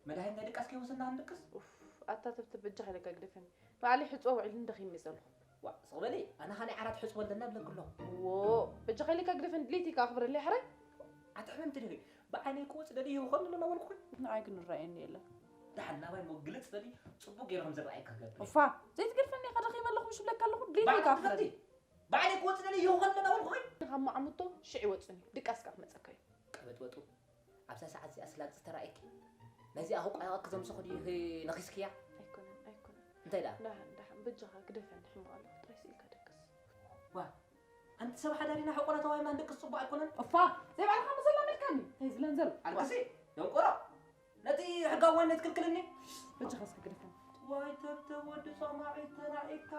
መድሃኒት ናይ ድቃስ ከይወሰድና ክንድቅስ? ኡፍ፣ ኣታ ትብትብ በጃኻ ኢለካ ግደፈኒ። ባዕለይ ሕጽቦ ውዒሉኒ ደኺሙኒ ዘለኹ። ዋ፣ ስቕ በሊ፣ ኣነ ካልኣይ ዓራት ሕጽቦ ኣለና እብለኪ ኣለኹ። ዎ፣ በጃኻ ኢለካ ግደፈኒ፣ ድሌተይ ከኣ ኣኽብረለይ ሕራይ። ኣቲ ሕምምቲ ዲኺ? ብዓይነይ ክወጽእ ደልየ ይኾን ኣሎ እናበልኩ። ንዓይ ግን ይረኣየኒ የለን። ደሓን ናባይ እሞ ግልጽ በሊ፣ ጽቡቕ ገይረ ከም ዝረኣየካ ክገብር እየ። ኡፋ፣ ዘይትገድፈኒ ኢኻ ደኺመ ኣለኹ ምሽ እብለካ ኣለኹ፣ ድሌተይ ባዕልኻ ከኣ ኣኽብረለይ። ትፈትይ? ባዕለይ ክወጽእ ደልየ ይኾን ኣሎ እናበልኩ። ካብ መዓሙቶ ሽዕ ይወጽእኒ፣ ድቃስ ከኣ ክመጸካ እዩ። ቀበጥበጡ። ኣብዛ ሰዓት እዚኣ ስላጥ ዝተራእየኪ? ነዚኣ ክቋየቐኪ ዘምሰኹ ድዩ ነኺስክያ? ኣይኮነን፣ ኣይኮነን። እንታይ ደኣ? ደሓን፣ ደሓን፣ በጃኻ ግደፈኒ፣ ሕማቕ ኣለኹ፣ ጥራይ ስኢልካ ደቅስ። ዋ፣ ኣንቲ ሰብ ሓዳሪና ሕቆና ተዋሂብና ንደቅስ ጽቡቕ ኣይኮነን? እፋ፣ ዘይባዕልኻ ምዘላ መልካኒ፣ እንታይ ዝለን ዘሎ? ኣልቅሲ፣ ደንቆሮ። ነቲ ሕጋዊ ዋይነት ክልክልኒ? በጃኻ እስከ ግደፈኒ። ዋይ ተብተብ ወዲ ጾማዒት ተራኢካ።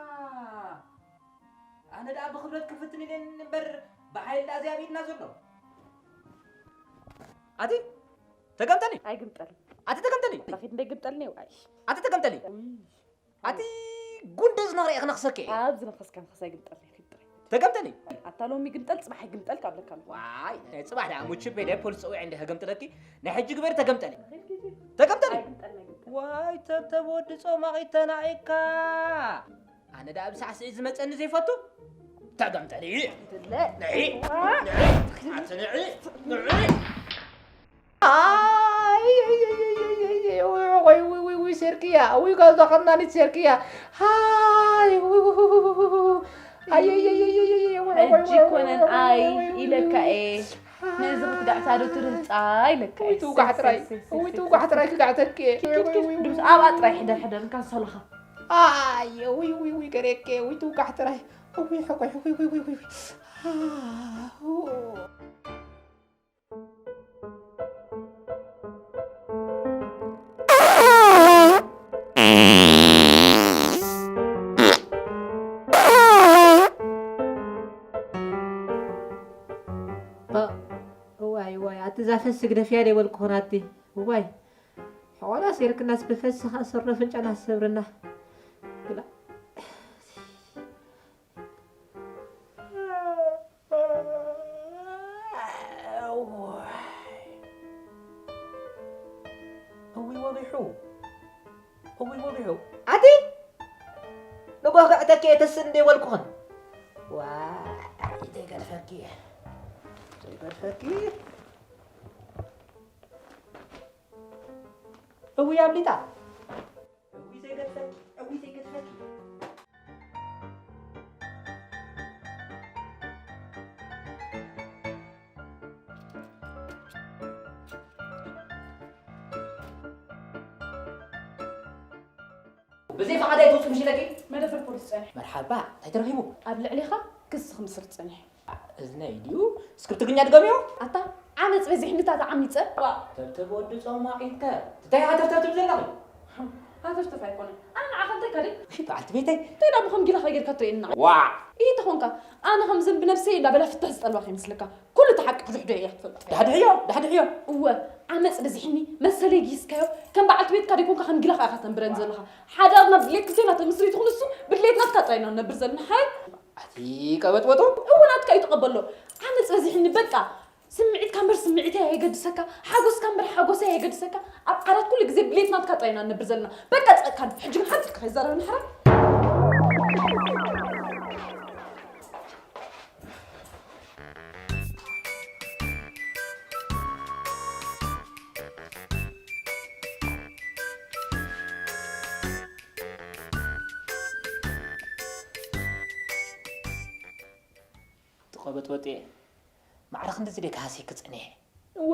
ኣነ ደኣ ብኽብረት ክፍትን ኢለ እምበር ብሓይሊ ደኣ እዚ ኣብ ኢድና ዘሎ። ኣቲ ተገምጠሊ። ኣይግምጠልን። ኣቲ ተገምጠሊ። ራኺድ እንደ ግምጠልኒ ዋይ። ኣቲ ተገምጠሊ። ውይ። ኣቲ ጉንደ ዝነኽረ ኢኺ ነኽሰኪ። ኣብ ዝነኸስካ ንኸስ ኣይግምጠልኒ ኺድ ጥራይ። ተገምጠሊ። ኣታ ሎሚ ግምጠል ጽባሕ ኣይግምጠል ካብለካ ኣለኹ። ዋይ፣ ናይ ጽባሕ ደኣ ሙችቤ ናይ ፖሊስ ጸዊዐ እንደ ከገምጥለኪ ናይ ሕጂ ግበሪ ተገምጠሊ። ኺድ ጊዜ። ተገምጠሊ። ኣይግምጠልን ኣይግምጠልን። ዋይ ተብተብ ወዲ ጾማቒ ተናዒካ። ኣነ ደኣ ብሳዕስዒት ዝመጸኒ ዘይፈቱ። ተገምጠሊ። ድለ። ንዒ። ዋ። ንዒ። ኣቲ ንዒ። ንዒ። ኣይ፣ ኣይ፣ ኣይ፣ ኣይ፣ ኣይ፣ ኣይ፣ ኣይ፣ ወይ፣ ወይ፣ ወይ፣ ወይ፣ ሴርክያ። ወይ፣ ጋዛ ኸናኒት ሴርክያ። ኣይ፣ ወይ፣ ወይ፣ ወይ፣ ወይ፣ ወይ፣ ኣይ፣ ኣይ፣ ኣይ፣ ኣይ፣ ኣይ፣ ኣይ፣ ወይ፣ ወይ፣ ሕጂ ወይ፣ ኮነን ወይ፣ ኣይ ወይ፣ ወይ፣ ኢለካ ወይ፣ እየ። ነዚ ክትጋዕታ ዶ ትርህጻ ኢለካ እየ። ወይ ትውጋሕ ጥራይ። እሰይ፣ እሰይ፣ ወይ እሰይ፣ ትውጋሕ እሰይ። ጥራይ ክጋዕተኪ እየ። ኪድ፣ ኪድ፣ ኪድ፣ ድምፅ ኣብ ኣጥራይ ሕደር፣ ሕደር፣ እንካ ዝሰለኻ። ኣየ፣ ውይ፣ ውይ፣ ውይ፣ ገሬኬ፣ ውይ ትውጋሕ ጥራይ። ውይ፣ ሕቆይ፣ ውይ፣ ውይ፣ ውይ፣ ውይ። ኣሁ። እዋይ፣ እዋይ፣ ኣቲ ዛፈስ ግደፍያ ደይበልኩ ኾን ኣቲ። እዋይ፣ ሕቆና ሴርክናስ ብፈስኻ ሰሮ ፍንጫና ሰብርና። ብላ። እውይ ወጊሑ፣ እውይ ወጊሑ። ኣቲ ንጎ ክዕተኪ እየ ተስእ እንደ በልኩኽን። ዋይ፣ ዘይገድፈኪ፣ ዘይገድፈኪ። እውይ ኣምሊጣ። እውይ ዘይገድፈኪ፣ እውይ ዘይገድፈኪ። ብዘይ ፈቓድ ኣይትውፅእ ምሽ ኢለኪ። መደበር ፖሊስ ጸኒሑ። መርሓባ፣ እንታይ ተረኺቡ? ኣብ ልዕሌኻ ክሲ ክምስርት ጸኒሑ። እዝነይ ድዩ? እስክብ ትግርኛ ድገምዮ። ኣታ ዓመጽ በዚሕኒ እታ ተዓሚጸ። ዋ። ተብተብ ወዲ ጾማቒት ከ። እንታይ ሃተፍተፍ ትብል ዘለኺ? ሃተፍተፍ ኣይኮነን። ኣነ ንዓኻ እንታይ ካደይ? እሺ፣ በዓልቲ ቤተይ። እንታይ ደኣ ብኸም ጊላኻ ጌርካ ትርእየኒ ንዓይ? ዋ። ኢሂ ተኾንካ፣ ኣነ ከምዘን ብነብሰይ እንዳበላ ፍትሕ ዝጠልባ ከይመስለካ። ኩሉ እቲ ሓቂ ክድሕዶ እያ ክትፈልጥ። ዳሕድሕዮ፣ ዳሕድሕዮ። እወ፣ ዓመጽ በዚሕኒ፣ መሰለይ ጊስካዮ፣ ከም በዓልቲ ቤትካ ደይኮንካ ከም ጊላኻ ኢኻ ተንብረን ዘለኻ። ሓዳርና ብድሌት ክልቴና ተመስሪቱ ክንሱ፣ ብድሌት ናትካ ጥራይ ኢና ንነብር ዘለና። ሓይ። ኣቲ ቀበጥበጡ። እወ፣ ናትካ እዩ ተቐበሎ። ዓመጽ በዚሕኒ፣ በቃ። ስምዒትካ እምበር ስምዒተይ ኣየገድሰካ፣ ሓጎስካ እምበር ሓጎሰይ ኣየገድሰካ። ኣብ ዓራት ኩሉ ግዜ ብድሌት ናትካ ጥራይ ኢና ንነብር ዘለና። በቃ ጸእካን፣ ሕጂ ግን ሓንቲ ኢልካ ከይዛረበኒ ሓራ። ትቐበጥበጥ እየ። ማዕረ ክንድዚ ደይ ክሃስየኪ ጸኒሐ። እወ፣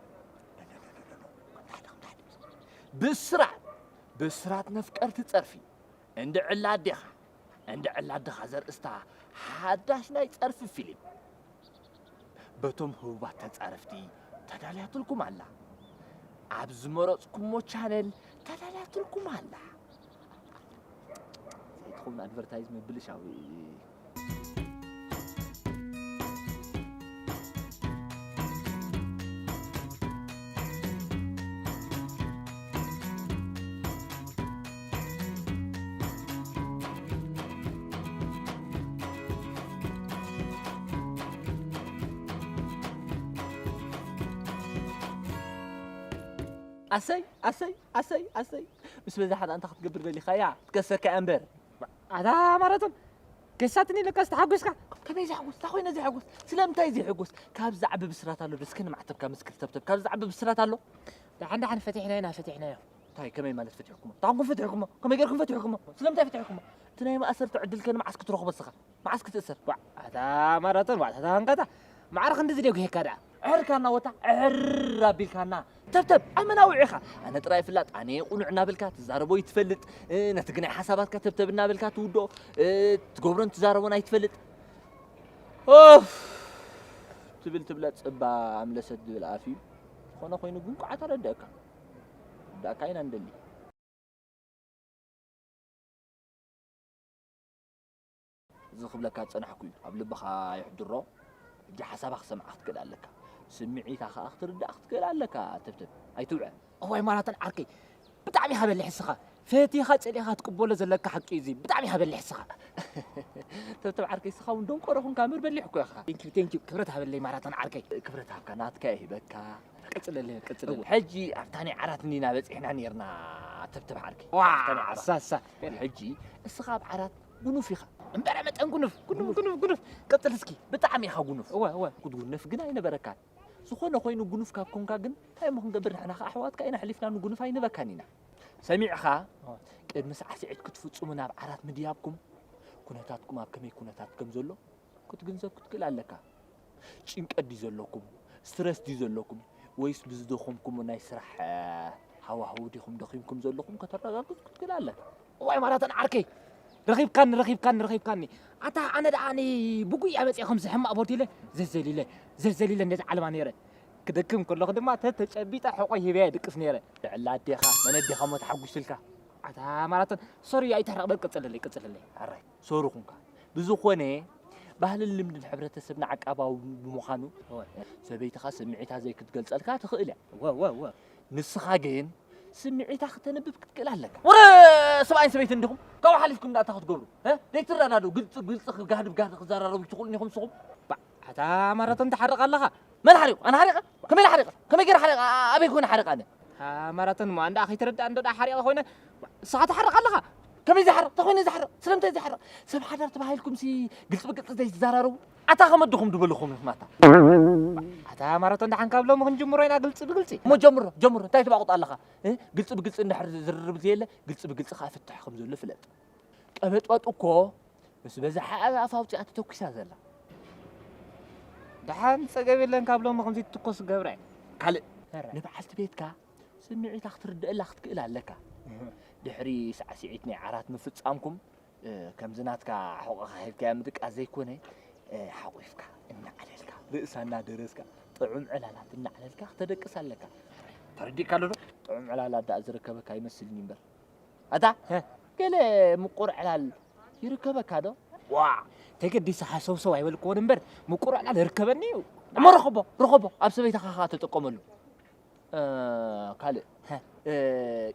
ብስራት፣ ብስራት ነፍቀርቲ ጸርፊ። እንድዕላ ኣዴኻ፣ እንድዕላ ኣዴኻ ዘርእስታ ሓዳሽ ናይ ጸርፊ ፊልም በቶም ህቡባት ተጻረፍቲ ተዳልያትልኩም ኣላ። ኣብ ዝመረጽኩሞ ቻነል ተዳልያትልኩም ኣላ። ዘይትኸውን ኣድቨርታይዝ ምብልሻዊ። ኣሰይ ኣሰይ ኣሰይ ኣሰይ፣ ምስ በዛሓት ኣንታ ክትገብር ደሊኻ እያ ትከሰካ እያ እምበር። ኣታ ማራቶን ከሳትኒ ለካስ ተሓጒስካ። ከመይ ዘሕጉስ? እንታይ ኮይነ ዘሕጉስ? ስለምንታይ ዘሕጉስ? ካብ ዛዕቢ ብስራት ኣሎ ዶ? እስከ ንማዕተብካ ምስክር ተብተብ። ካብ ዛዕቢ ብስራት ኣሎ? ደሓን ደሓን ፈቲሕናዮ ኢና፣ ፈቲሕናዮ። እንታይ ከመይ ማለት ፈቲሕኩሞ? እንታይ ኮንኩም ፈቲሕኩሞ? ከመይ ጌርኩም ፈቲሕኩሞ? ስለምንታይ ፈቲሕኩሞ? እቲ ናይ ማእሰርቲ ዕድል ከ ንመዓስ ክትረኽቦ እስኻ? መዓስ ክትእሰር? ዋዕ ኣታ ማራቶን፣ ዋዕ ኣታ ሃንቀታ። ማዕረ ክንድዚ ድዮ ጉሄካ ደኣ? ዕሕርካና ወታ፣ ዕሕር ኣቢልካና። ተብተብ፣ ኣመናዊ ኢኻ። ኣነ ጥራይ ፍላጥ፣ ኣነ ቁኑዕ እናበልካ ትዛረቦ ይትፈልጥ። እ፣ ነቲ ግናይ ሓሳባትካ ተብተብ እናበልካ ትውድኦ፣ እ፣ ትገብሮን ትዛረቦን ኣይትፈልጥ። ኦፍ! ትብል ትብለጥ ጽባ ኣምለሰት ዝብል ኣፍ እዩ። ዝኾነ ኮይኑ ግን ቋዕ ተረድአካ። ዳካ ኢና እንደሊ። እዚ ክብለካ ዝጸናሕኩ እዩ። ኣብ ልብኻ የሕድሮ። ሕጂ ሓሳባ ክሰምዓ ክትክእል ኣለካ። ስምዒታ ከኣ ክትርዳእ ክትክእል ኣለካ። ተብተብ ኣይትውዐ። እዋይ ማራቶን ዓርከይ፣ ብጣዕሚ ኢኻ በሊሕ እስኻ። ፈቲኻ ጸሊእኻ ትቅበሎ ዘለካ ሓቂ እዩ እዚ። ብጣዕሚ ኢኻ በሊሕ እስኻ። ተብተብ ዓርከይ፣ እስኻ እውን ደንቆሮ ኹንካ እምበር በሊሕ እኮ ኢኻ። ቴንኪዩ፣ ቴንኪዩ። ክብረት ሃበለይ ማራቶን ዓርከይ። ክብረት ሃብካ፣ ናትካ እየ ሂበካ። ቀጽለለይ፣ ቀጽለለይ። ሕጂ ኣብታ ናይ ዓራት እንዲና በጺሕና ኔርና፣ ተብተብ ዓርከይ። ዋ፣ ኣብታ ናይ ዓራት። ሳሳ። ሕጂ እስኻ ኣብ ዓራት ጉኑፍ ኢኻ። እምበረ መጠን ጉኑፍ፣ ጉኑፍ፣ ጉኑፍ፣ ጉኑፍ። ቀጽል እስኪ። ብጣዕሚ ኢኻ ጉኑፍ። እወ፣ እወ። ክትጉነፍ ግን ኣይነበረካን። ዝኾነ ኮይኑ ጉኑፍ ካብ ኮንካ ግን እንታይ እሞ ክንገብር፣ ንሕና ኸዓ ኣሕዋትካ ኢና፣ ኣሕሊፍና ንጉኑፍ ኣይንህበካን ኢና። ሰሚዕኻ? እወ። ቅድሚ ሳዕስዒት ክትፍጽሙ ናብ ዓራት ምድያብኩም፣ ኩነታትኩም ኣብ ከመይ ኩነታት ከም ዘሎ ክትግንዘብ ክትክእል ኣለካ። ጭንቀት ድዩ ዘለኩም? ስትረስ ድዩ ዘለኩም? ወይስ ብዝደኸምኩሞ ናይ ስራሕ፣ እ፣ ሃዋህው ዲኹም ደኺምኩም ዘለኹም ከተረጋግጽ ክትክእል ኣለካ። እዋይ ማራቶን ዓርከይ፣ ረኺብካኒ፣ ረኺብካኒ፣ ረኺብካኒ። ኣታ ኣነ ደኣ ኒ ብጉያ መጺአ ከምዚ ሕማቕ ቦርት ኢለ ዘዘሊለ፣ ዘዘሊለ እንደ ዝዓልባ ነይረ። ክደክም ከለኹ ድማ ተተጨቢጠ ሕቖይ ሂበያ ይድቅስ ነይረ። ልዕሊ ኣዴኻ፣ መን ኣዴኻ እሞ ተሓጒስልካ? ኣታ ማራቶን፣ ሶሪ ኣይትሕረቕ፣ በል ቀጽለለይ፣ ቀጽለለይ። ኣራይ፣ ሶሪ ኩንካ። ብዝኾነ፣ ባህልን ልምድን ሕብረተሰብና ዓቃባዊ ብምዃኑ፣ እወ። ሰበይትኻ ስምዒታ ዘይክትገልጸልካ ትኽእል እያ። እወ፣ እወ፣ እወ። ንስኻ ግን ስምዒታ ክተንብብ ክትክእል ኣለካ። ወረ ሰብኣይን ሰበይትን እንዲኹም ካብኡ ሓሊፍኩም እንዳታ ክትገብሩ፣ እ? ዘይትረዳድኡ፣ ግልፂ ግልፂ ክጋህድ ብጋህዲ ክዘራረቡ ትኽእሉ ኢኹም ንስኹም። ባ፣ ኣታ ማራቶን ትሓርቕ ኣለኻ። መን ሓሪቑ? ኣነ ሓሪቐ? ከመይ ኢለ ሓሪቐ? ከመይ ገይረ ሓሪቐ? ኣ-፣ ኣበይ ኮይነ ሓሪቐ ኣነ? ኣታ ማራቶን እሞ ኣንዳ ከይትረዳእ እንዶ ደኣ ሓሪቐ ኮይነ፣ ስኻ ትሓርቕ ኣለኻ። ከመይ ዝሓርቕ? ተኾይነ ዝሓርቕ? ስለምንታይ ዝሓርቕ? ሰብ ሓዳር ተባሂልኩም ሲ ግልፂ ብግልፂ ዘይትዘራረቡ? ኣታ ከመድኹም ድበልኹም ኢኹም ኣታ። ኣታ ማራቶን ደሓን ካብ ሎሚ ክንጅምሮ ኢና ግልፂ ብግልፂ። እሞ ጀምሮ፣ ጀምሮ። እንታይ ትባቑጥ ኣለኻ? እ? ግልፂ ብግልፂ እንድሕር ዝርርብ ዘየለ፣ ግልፂ ብግልፂ ከዓ ፍትሕ ከም ዘሎ ፍለጥ። ቀበጥበጥ እኮ ምስ በዝሓ ኣብ ኣፍ ኣውፂኣ ተተኩሳ ዘላ። ደሓን ጸገም የለን፣ ካብ ሎሚ ከምዚ ትትኮስ ገብረ። ካልእ፣ ኧረ። ንበዓልቲ ቤትካ ስምዒታ ክትርድአላ ክትክእል ኣለካ። እህ። ድሕሪ ሳዕስዒት ናይ ዓራት ምፍጻምኩም፣ እ፣ ከምዚ ናትካ ሕቖኻ ሂብካያ ምድቃስ ዘይኮነ፣ እ፣ ሓቑፍካ፣ እናዕለልካ፣ ርእሳ እናደረስካ፣ ጥዑም ዕላላት እናዕለልካ ክተደቅስ ኣለካ። ተረዲእካ ኣሎ ዶ? ጥዑም ዕላላት ደኣ ዝርከበካ ይመስልኒ እምበር። ኣታ፣ ሀ። ገለ ምቁር ዕላል ይርከበካ ዶ? ዋ፣ ተገዲሰ ሃሰውሰው ኣይበልክዎን እምበር፣ ምቁር ዕላል ይርከበኒ እዩ። እሞ ርኸቦ፣ ርኸቦ፣ ኣብ ሰበይትኻ ኸኣ ተጠቀመሉ። እ፣ ካልእ፣ ሀ። እ፣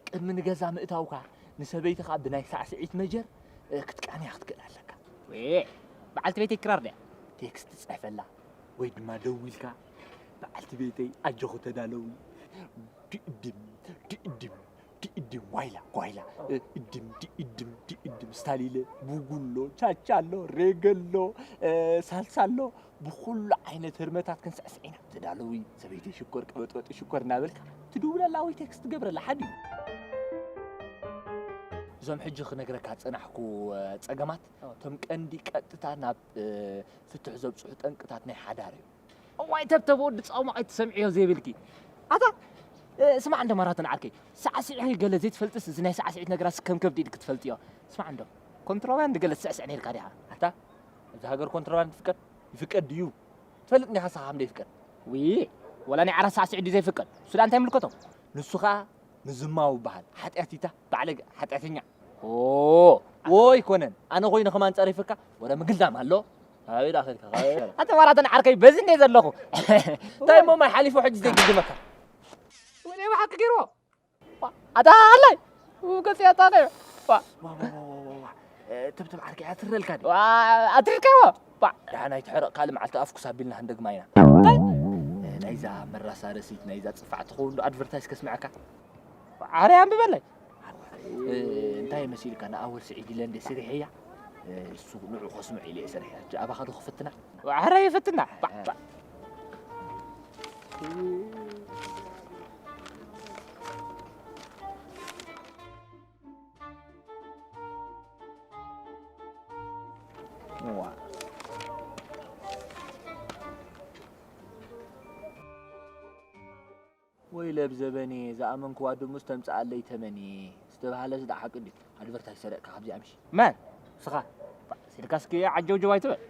ቅድሚ ንገዛ ምእታውካ፣ ንሰበይትኻ ብናይ ሳዕስዒት መጀር፣ እ፣ ክትቃንያ ክትክእል ኣለካ። ወይ፣ በዓልቲ ቤተይ ክራር ድያ? ቴክስት ጽሕፈላ፣ ወይ ድማ ደዊልካ፣ "በዓልቲ ቤተይ፣ ኣጆኺ ተዳለዊ፣ ድእድም፣ ድእድም፣ ድእድም፣ ዋይላ፣ ጓይላ፣ እ፣ እድም፣ ድእድም፣ ድእድም፣ ስታሊለ፣ ቡጉሎ፣ ቻቻሎ፣ ሬገሎ፣ እ፣ ሳልሳሎ፣ ብኹሉ ዓይነት ህርመታት ክንስዕስዕ ኢና። ተዳለዊ፣ ሰበይተይ ሽኮር፣ ቀበጥበጢ ሽኮር" እናበልካ ትድውለላ ወይ ቴክስት ትገብረላ ሓዲ እዩ። እዞም ሕጂ ክነግረካ ዝጸናሕኩ፣ እ፣ ጸገማት፣ እቶም ቀንዲ ቀጥታ ናብ፣ እ፣ ፍትሕ ዘብጽሑ ጠንቅታት ናይ ሓዳር እዮም። እዋይ ተብተብ ወዲ ጻውማ ኣይትሰምዕዮ ዘይብልኪ። ኣታ፣ እ፣ ስማዕ እንዶ ማራቶን ዓርከይ፣ ሳዕስዒ ገለ ዘይትፈልጥስ፣ እዚ ናይ ሳዕስዒት ነገራት ከም ከብዲ ኢልኪ ትፈልጥዮ። ስማዕ እንዶ፣ ኮንትሮባንድ ገለ ትስዕስዕ ነይርካ ዲኻ? ኣታ፣ ኣብዚ ሃገር ኮንትሮባንድ ይፍቀድ? ይፍቀድ ድዩ? ትፈልጥ እንዲኻ ንስኻ ከም ዘይፍቀድ? ውይ፣ ወላ ናይ ዓራት ሳዕስዒት ድዩ ዘይፍቀድ? እሱ ደኣ እንታይ ይምልከቶ? ንሱ ኸኣ ምዝማው ይበሃል። ሓጢኣት ኢታ፣ ባዕለገ፣ ሓጢኣተኛ። ኦ፣ ዎ ኣይኮነን። ኣነ ኮይነ ከማን ጸሪፍካ፣ ወረ ምግልዳም ኣሎ። ኣበይ ደኣ ኸድካ? ኣበይ ደኣ? ኣንተ ማራቶን ዓርከይ፣ በዚ እንደ ዘለኹ። እንታይ እሞ ማይ ሓሊፉ ሕጂ ዘይግድመካ? ወይኔ፣ ብሓቂ ገይርዎ። ኣታ ኣለይ። ገጽ ያጣ ነይሩ። ዋ። ዋ፣ ዋ፣ ዋ፣ ዋ፣ ዋ፣ ዋ። እ፣ ትብትብ ዓርከይ፣ ኣትረልካ ድዩ? ዋ፣ ኣትሪርካዮ? ዋ። ደሓን ኣይትሕረቕ፣ ካልእ መዓልቲ ኣፍኩስ ኣቢልና ክንደግማ ኢና። እንታይ? እ፣ ናይዛ መራሳረሲት፣ ናይዛ ጽፋዕ ትኸውን ዶ ኣድቨርታይዝ ከስምዐካ? ዓረ ኣንብበለይ። እ፣ እንታይ መሲልካ? ንኣወል ስዒድ ኢለ እንደ ስሪሐያ። እ፣ እሱ ንዑ ከስምዑ ኢለ እየ ሰሪሐያ። ሕጂ ኣባኻ ዶ ክፍትና? ዓረ ይፍትና። ባ፣ ባ። እዋ። ወይለ ብዘበኔ ዝኣመንክዋ ድሙስ ተምጽኣለይ ተመኒ ዝተባህለስ ደኣ ሓቂ ድዩ? ኣድቨርታይዝ ሰረቕካ ካብዚኣ ምሽ? መን? ንስኻ? ሲልካ እስኪ ዓጀውጀው ኣይትበል።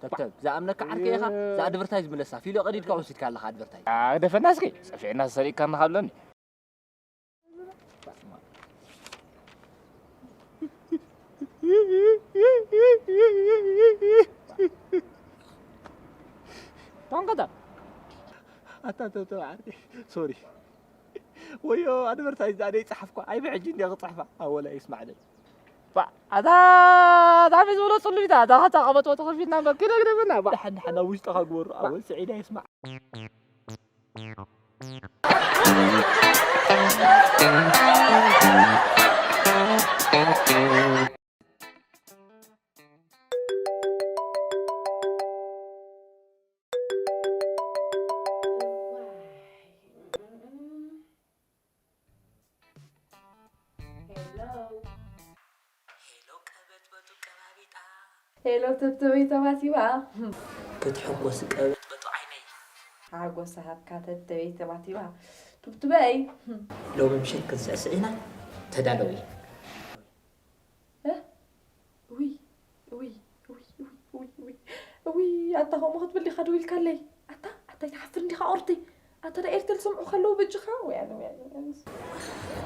ተብተብ፣ ዝኣምነካ ዓርከይ ኢኻ። እዛ ኣድቨርታይዝ ምለሳ። ፊሎ ቀዲድካ ወሲድካ ኣለኻ ኣድቨርታይዝ። ኣግደፈና እስኪ፣ ጸፊዕና ሰሪቕካና ካብ ለኒ። ቋንቋ ኣታ ተብተብ ዓርከይ፣ ሶሪ። ወዮ ኣድቨርታይዝ ደኣ ደይጸሓፍኳ። ኣይ ብሕጂ እንድየ ክጽሕፋ። ኣወላ ይስማዕለይ። ባ፣ ኣታ፣ ኣታ፣ ኣታ፣ ዝበሎ ጽሉይታ፣ ኣታ፣ ኣታ፣ ቀበጥ ወጥ ክርፊትና፣ በኪ ነግደፈና፣ ባ። ደሓን፣ ደሓን፣ ኣብ ውሽጥኻ ግበሩ። ኣወል ስዒድ ኣይስማዕ። ሄሎ። ሄሎ፣ ቀበጥበጡ ቀባቢጣ። ሄሎ፣ ተብተበይ ተባቲባ። ክትሕጎስ ቀበጥበጡ ዓይነይ። ሓጎስ ሃብካ ተብተበይ ተባቲባ። ቱብቱበይ። ሎሚ ምሸት ክንስዕስዕ ኢና። ተዳለዊ። እ? ውይ፣ ውይ፣ ውይ፣ ውይ፣ ውይ፣ ውይ፣ ኣታ ከምኡ ክትብል ዲኻ ደው ኢልካለይ? ኣታ፣ ኣታ ኣይትሓፍር እንዲኻ ቁርቲ? ኣታ ዳ ኤርቴል ሰምዑ ከለዉ በጅኻ? ወይ ኣነ፣ ወይ ኣነ፣ ወይ ኣነ።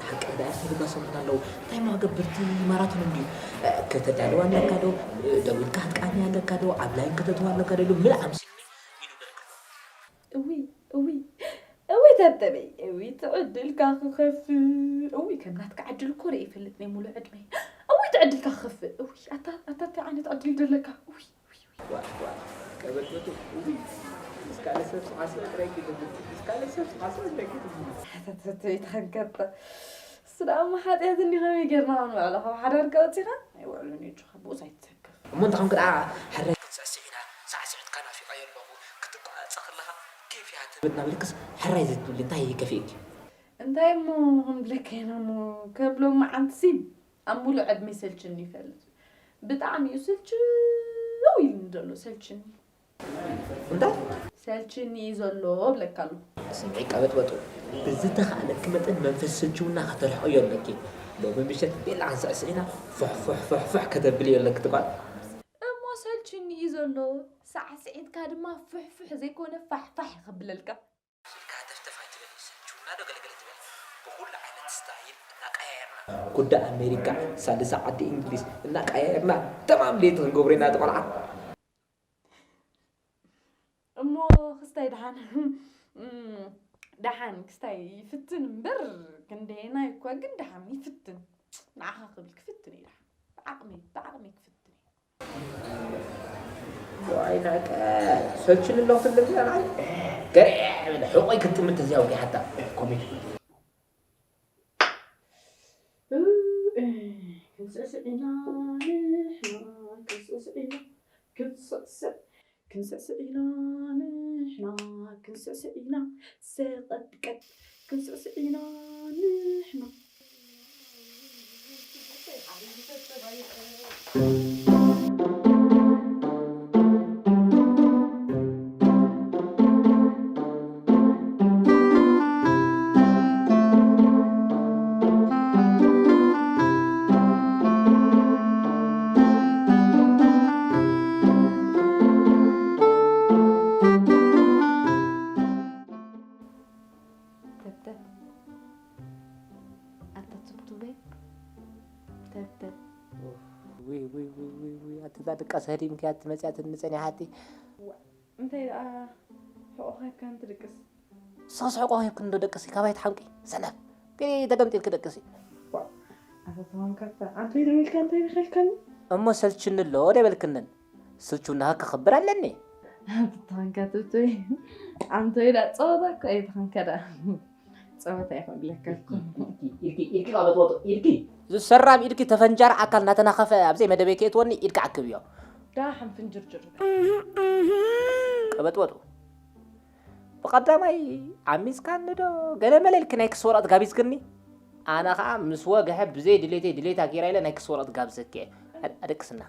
ሓቂ እንዳ ኤርቴል እባ ሰምዑና ኣለዉ። እንታይ እሞ ክገብር እቲ ማራቶን እንድዩ? እ፣ ከተዳልዋ ኣለካ ዶ? እ፣ ደዊልካ ክትቃንያ ኣለካ ዶ? ኣብ ላይን ከተእትዋ ኣለካ ዶ? ኢሉ ምልእ ኣምሲልኒ ኢሉ በልክዎ። እውይ፣ እውይ፣ እውይ፣ ከተበይ እዊ ትዕድልካ ክኸፍእ እዊ ከም ናትካ ዕድል እኮ ርኢ ይፈልጥ ናይ ሙሉ ዕድመይ እዊ ትዕድልካ ክኸፍእ እዊ ኣታ ኣታ እንታይ ዓይነት ዕድል ደለካ እዊ ቀበልበቱ እዊ ምስ ካልእ ሰብ ስሓስበ ጥራይ ክገብር ምስ ካልእ ሰብ ስሓስበ ጥራይ ክገብር ተተተይ ተኸንከተ እሱ ደኣ እሞ ሓጢኣት እንዲ ከመይ ጌርና ክንውዕሎ ካብ ሓዳር ከወፂኻ ኣይውዕሉን እዩ ጆኻ ብኡስ ኣይትሰከፍ እሞ እንተ ከምክ ደኣ ሕራይ ክንስዕስዕ ኢና ሳዕስዕትካ ናፊቐዮ ኣለኹ ክትቋረፀ ከለኻ ኬፍ እያ ትብል እናበልክስ ሕራይ ዘይትብሊ እንታይ ከፊእኪ እንታይ እሞ ክንብለካ ኢና እሞ ከም ሎሚ ዓንትሲ ኣብ ሙሉእ ዕድመይ ሰልችኒ ይፈልጥ ብጣዕሚ እዩ ስልችው ኢሉኒ ዘሎ ሰልችኒ እንታይ ሰልችኒ እዩ ዘሎ ብለካ ኣለኹ። ስምዒ ቀበጥበጡ ብዝተኻእለኪ መጠን መንፈስ ስልችውና ከተርሕቕዮ ኣለኪ። ሎሚ ምሸት ቤላ ክንስዕስዕ ኢና ፉሕ ፉሕ ፉሕ ፉሕ ከተብልዮ ኣለኪ ትጓል። እሞ ሰልችኒ እዩ ዘሎ ሳዕስዒትካ ድማ ፉሕ ፉሕ ዘይኮነ ፋሕ ፋሕ እዩ ከብለልካ። ኢድካ ሃተፍተፍ ኣይትበል፣ ስልችውና ዶ ገለገለ ትበል። ብኹሉ ዓይነት ስታይል እናቀያየርና። ኩዳ ኣሜሪካ፣ ሳልሳ ዓዲ እንግሊዝ እናቀያየርና ተማም ለይቲ ክንገብሮ ኢና እቲ ቆልዓ። እሞ ክስታይ ደሓን ደሓን ክስታይ ይፍትን እምበር ክንደየናይ እኳ ግን ደሓን ይፍትን ንዓኻ ክብል ክፍትን እየ ደሓን ብዓቕመይ ብዓቕመይ ክፍትን እየ ዋይ ናቀ ሰልችኒ ኣለኹ ትብለኒ ኣነ ገርዕ ሕቆይ ክትጥምት እዚኣ ወጊሓታ ኮሜዲ ክንስዕስዕ ኢና ንሕና ክንስዕስዕ ኢና ክንስዕስዕ ክንስዕስዕ ኢና ንሕና ክንስዕስዕ ኢና ሰቀጥቀጥ ክንስዕስዕ ኢና ንሕና ተብተብ ኣታ ቱብቱበይ ተብተብ ውይ ውይ ውይ ውይ ውይ ኣቲ እዛ ድቃስ ህዲምክያ ትመፅያ ትንፀን ይሓቲ እንታይ ደኣ ሕቆ ሂብካ እንትድቅስ ንስኻስ ሕቆ ሂብክኒ ዶ ደቅሲ ካባይ ትሓምቂ ሰነፍ ገለ ተገምጢልኪ ደቅሲ ኣታ ተዋንካታ ኣንተ ኢልካ እንታይ ኢልካኒ እሞ ሰልችኒ ኣሎ ደበልክንን ስልችውና ከኽብር ኣለኒ። ትተኸንካ ትብትይ ኣንቶይ ዳ ጸወታ እኮ እዩ ተኸንካ ዳ ጸወታ እዩ ክብለካ እኮ። ኢድኪ ኢድኪ ኢድኪ ካብ በጥበጡ ኢድኪ። ዝሰራም ኢድኪ ተፈንጃር ኣካል ናተናኸፈ ኣብዘይ መደበይ ከእትወኒ ኢድኪ ዓክብዮ። ዳ ሓንፍንጅርጅር። ቀበጥበጡ። ብቐዳማይ ዓሚጽካኒ ዶ ገለ መለ ኢልኪ ናይ ክሲ ወረቐት ጋቢዝክኒ። ኣነ ኸኣ ምስ ወግሐ ብዘይ ድሌተይ ድሌታ ገይራ ኢለ ናይ ክሲ ወረቐት ጋብዘኪ እየ። ኣደቅስና።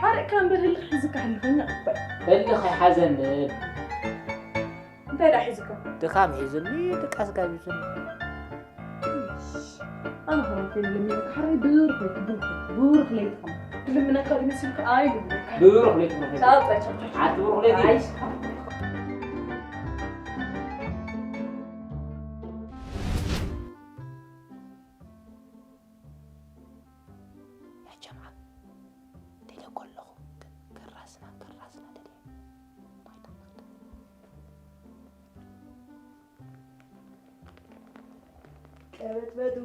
ሓሪቕካ እምበር ህልኽ ሒዝካ ሕልኸኛ እኮ እየ። ህልኽ ኣይሓዘንን። እንታይ ደኣ ሒዝካ? ድኻም ሒዙኒ፣ ድቃስ ጋቢዙኒ። ኣነ ኸኣ ኮይነ ለሚነካ ሓራይ ብሩኽ ለይቲ ብሩኽ ለይቲ ብሩኽ ለይቲ ኸም ክልምነካ ድመሲልካ ኣይልምነካ። ብሩኽ ለይቲ ብሩኽ ለይቲ። ቻው ቻው ቻው። ዓቲ ብሩኽ ለይቲ። ኣይ ያ ጀምዓ ደልየኮ ኣለኹ ግን ክራስና ክራስና ደልየ ቀበጥበጡ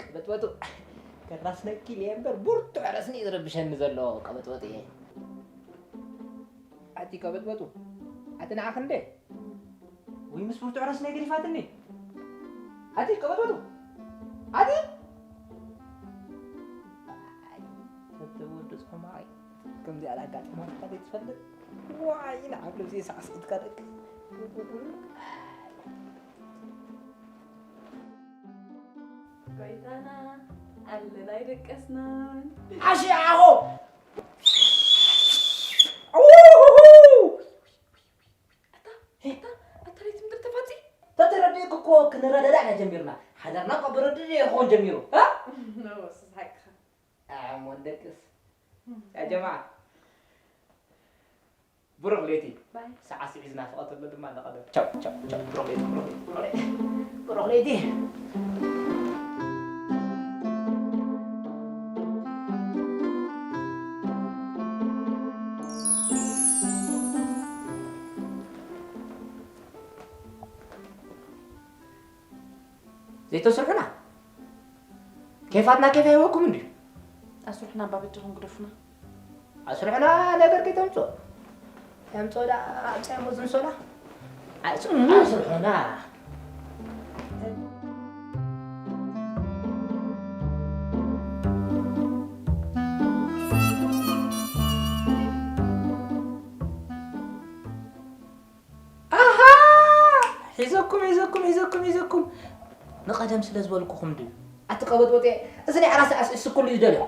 ቀበጥበጡ ክራስነኪ ኢለ እምበር ብርቱዕ ረስኒ እዩ ዝረብሸኒ ዘሎ ቀበጥበጡ እየ ኣቲ ቀበጥበጡ ኣቲ ንዓኽ እንደ ወይ ምስ ብርቱዕ ረስነይ ገዲፋትኒ ኣቲ ቀበጥበጡ ኣቲ ተተወዱ ጾማይ ከምዚኣ ዳጋጥማትካ ዘይትፈልጥ ዋይ ንዓብ ልብዚ ሳዕስዒትካ ደቂ ጎይታና ኣለና ኣይደቀስናን ዓሺ ዓኾ ኣታ ሬት ምድር ተፋፂ ተተረዲእኩ እኮ ክንረዳዳእ ኢና ጀሚርና ሓዳርና እኮ ብርድድ ክኾን ጀሚሩ ስሓቅኻ ኣሞ ደቅስ ያ ጀማ ብሩኽ ለይቲ ሰዓት ስዒ ዝናፍቐ ተሎ ድማ እንዳቐደም ቻው ቻው ቻው ብሩኽ ለይቲ ብሩኽ ለይቲ ብሩኽ ለይቲ ብሩኽ ለይቲ ዘይተስርሑና? ኬፋትና ኬፍ ኣይህበኩም እንድዩ? ኣስርሑና እባ በጃኹም ግደፉና። ኣስርሑና ነገር ከይተምጽኦ። ተምጽኦ ደኣ ኣምጽኣ እሞ ዝንሶላ። ኣስ-፣ ኣስርሑና። ኣሃ! ሒዘኩም፣ ሒዘኩም፣ ሒዘኩም፣ ሒዘኩም። ንቐደም ስለ ዝበልኩኹም ድዩ? ኣቲ ቀበጥበጥ፣ እዚ ናይ ዓራስ ኣስ-፣ ስኩል እዩ ዝደልዮ።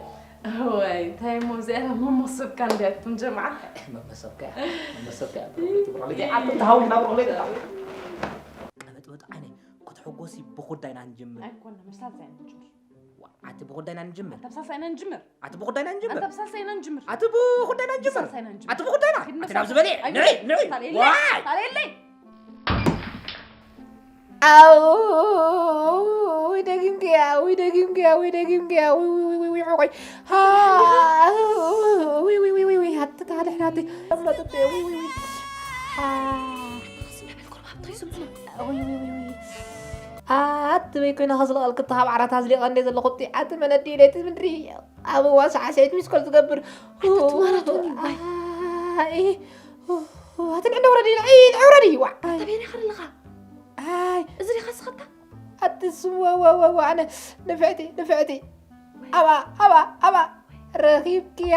እዋይ፣ እንታይ እሞ እዚኣ መመሰብካ እንድያትኩም ጀምዓ? መመሰብካ እያ፣ መመሰብካ እያ። ብሮሌ፣ ኣቲ ተሃዊና ብሮሌ። ቀበጥበጥ ዓይነይ፣ ክትሕጎሲ ብኹዳይና ንጅምር። ኣይኮነ፣ ምሳት ዛይ ንጅምር። ዋ፣ ኣቲ ብኹዳይና ንጅምር። ኣንታ ብሳሳይና ንጅምር። ኣቲ ብኹዳይና ንጅምር። ኣንታ ብሳሳይና ንጅምር። ኣቲ ብኹዳይና ንጅምር። ብሳሳይና ንጅምር። ኣቲ ብኹዳይና። ኪድ ኣቲ ምሳይ። ናብዚ በሊ። ኣይኮነ። ንዒ፣ ንዒ። ታሌለይ፣ ዋይ። ታሌለይ። ኣው፣ ወይ ደጊምክያ፣ ወይ ደጊምክያ፣ ወይ ደጊምክያ፣ ወይ፣ ወይ፣ ወይ፣ ወይ፣ ቆይ። ሃ፣ ወይ፣ ወይ፣ ወይ፣ ወይ፣ ወይ፣ ኣቲ ታድሕናቲ። መጥጥ፣ ወይ፣ ወይ፣ ወይ። ሃ። ወይ፣ ወይ፣ ወይ፣ ወይ። ኣቲ በይ ኮይና ከስልቐልክ፣ እታ ካብ ዓራት ኣዝሊቐ እንደ ዘለኹ፣ ኣቲ መነዲ ለይቲ ምድሪ። ኣብ እዋን ሰዓት ሰይት ሚስኮል ዝገብር። ኣቲ እቲ ማራቶን እዩ፣ ዋይ። ኣይ፣ ኣቲ ንዕደ ውረዲ፣ ንዕይ፣ ንዕይ ውረዲ፣ ዋ። ኣይ። ኣታ በየናይ ኸለኻ? ኣይ። እዚ ዲኻ ስኸታ? ኣቲ ስዋ፣ ዋ፣ ዋ፣ ዋ፣ ኣነ ንፍዕቲ፣ ንፍዕቲ። ኣባ፣ ኣባ፣ ኣባ። ረኺብክያ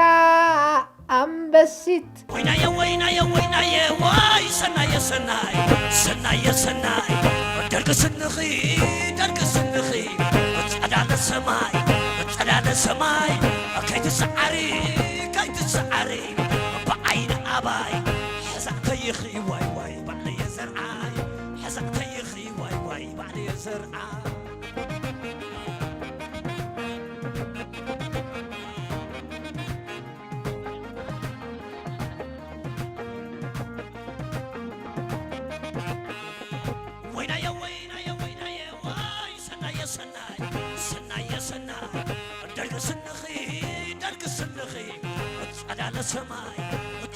ኣንበሲት። ወይናየ፣ ወይናየ፣ ወይናየ፣ ዋይ፣ ሰናየ፣ ሰናይ፣ ሰናየ፣ ሰናይ። ደርቂ ስንኺ፣ ደርቂ ስንኺ። ጸዳለ ሰማይ፣ ጸዳለ ሰማይ። ከይትሰዓሪ፣ ከይትሰዓሪ። ብዓይኒ ኣባይ። ሕዛእተይኺ፣ ዋይ፣ ዋይ፣ ባዕለየ ዘርዓይ። ሕዛእተይኺ፣ ዋይ፣ ዋይ፣ ባዕለየ ዘርዓይ። ወይናየ፣ ወይናየ፣ ወይናየ፣ ዋይ፣ ሰናየ፣ ሰናይ፣ ሰናየ፣ ሰናይ። ደርቂ ስንኺ፣ ደርቂ ስንኺ። ጸዳለ ሰማይ፣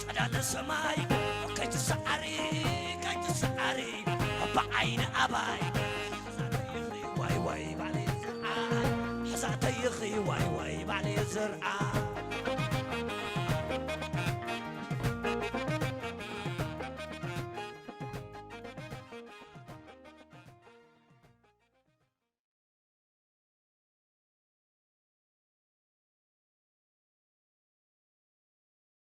ጸዳለ ሰማይ። ከይትሰዓሪ፣ ከይትሰዓሪ። ብዓይኒ ኣባይ። ዋይ፣ ዋይ፣ ባዕለየ ዘርዓ። ሕዛእተይኺ፣ ዋይ፣ ዋይ፣ ባዕለየ ዘርዓ።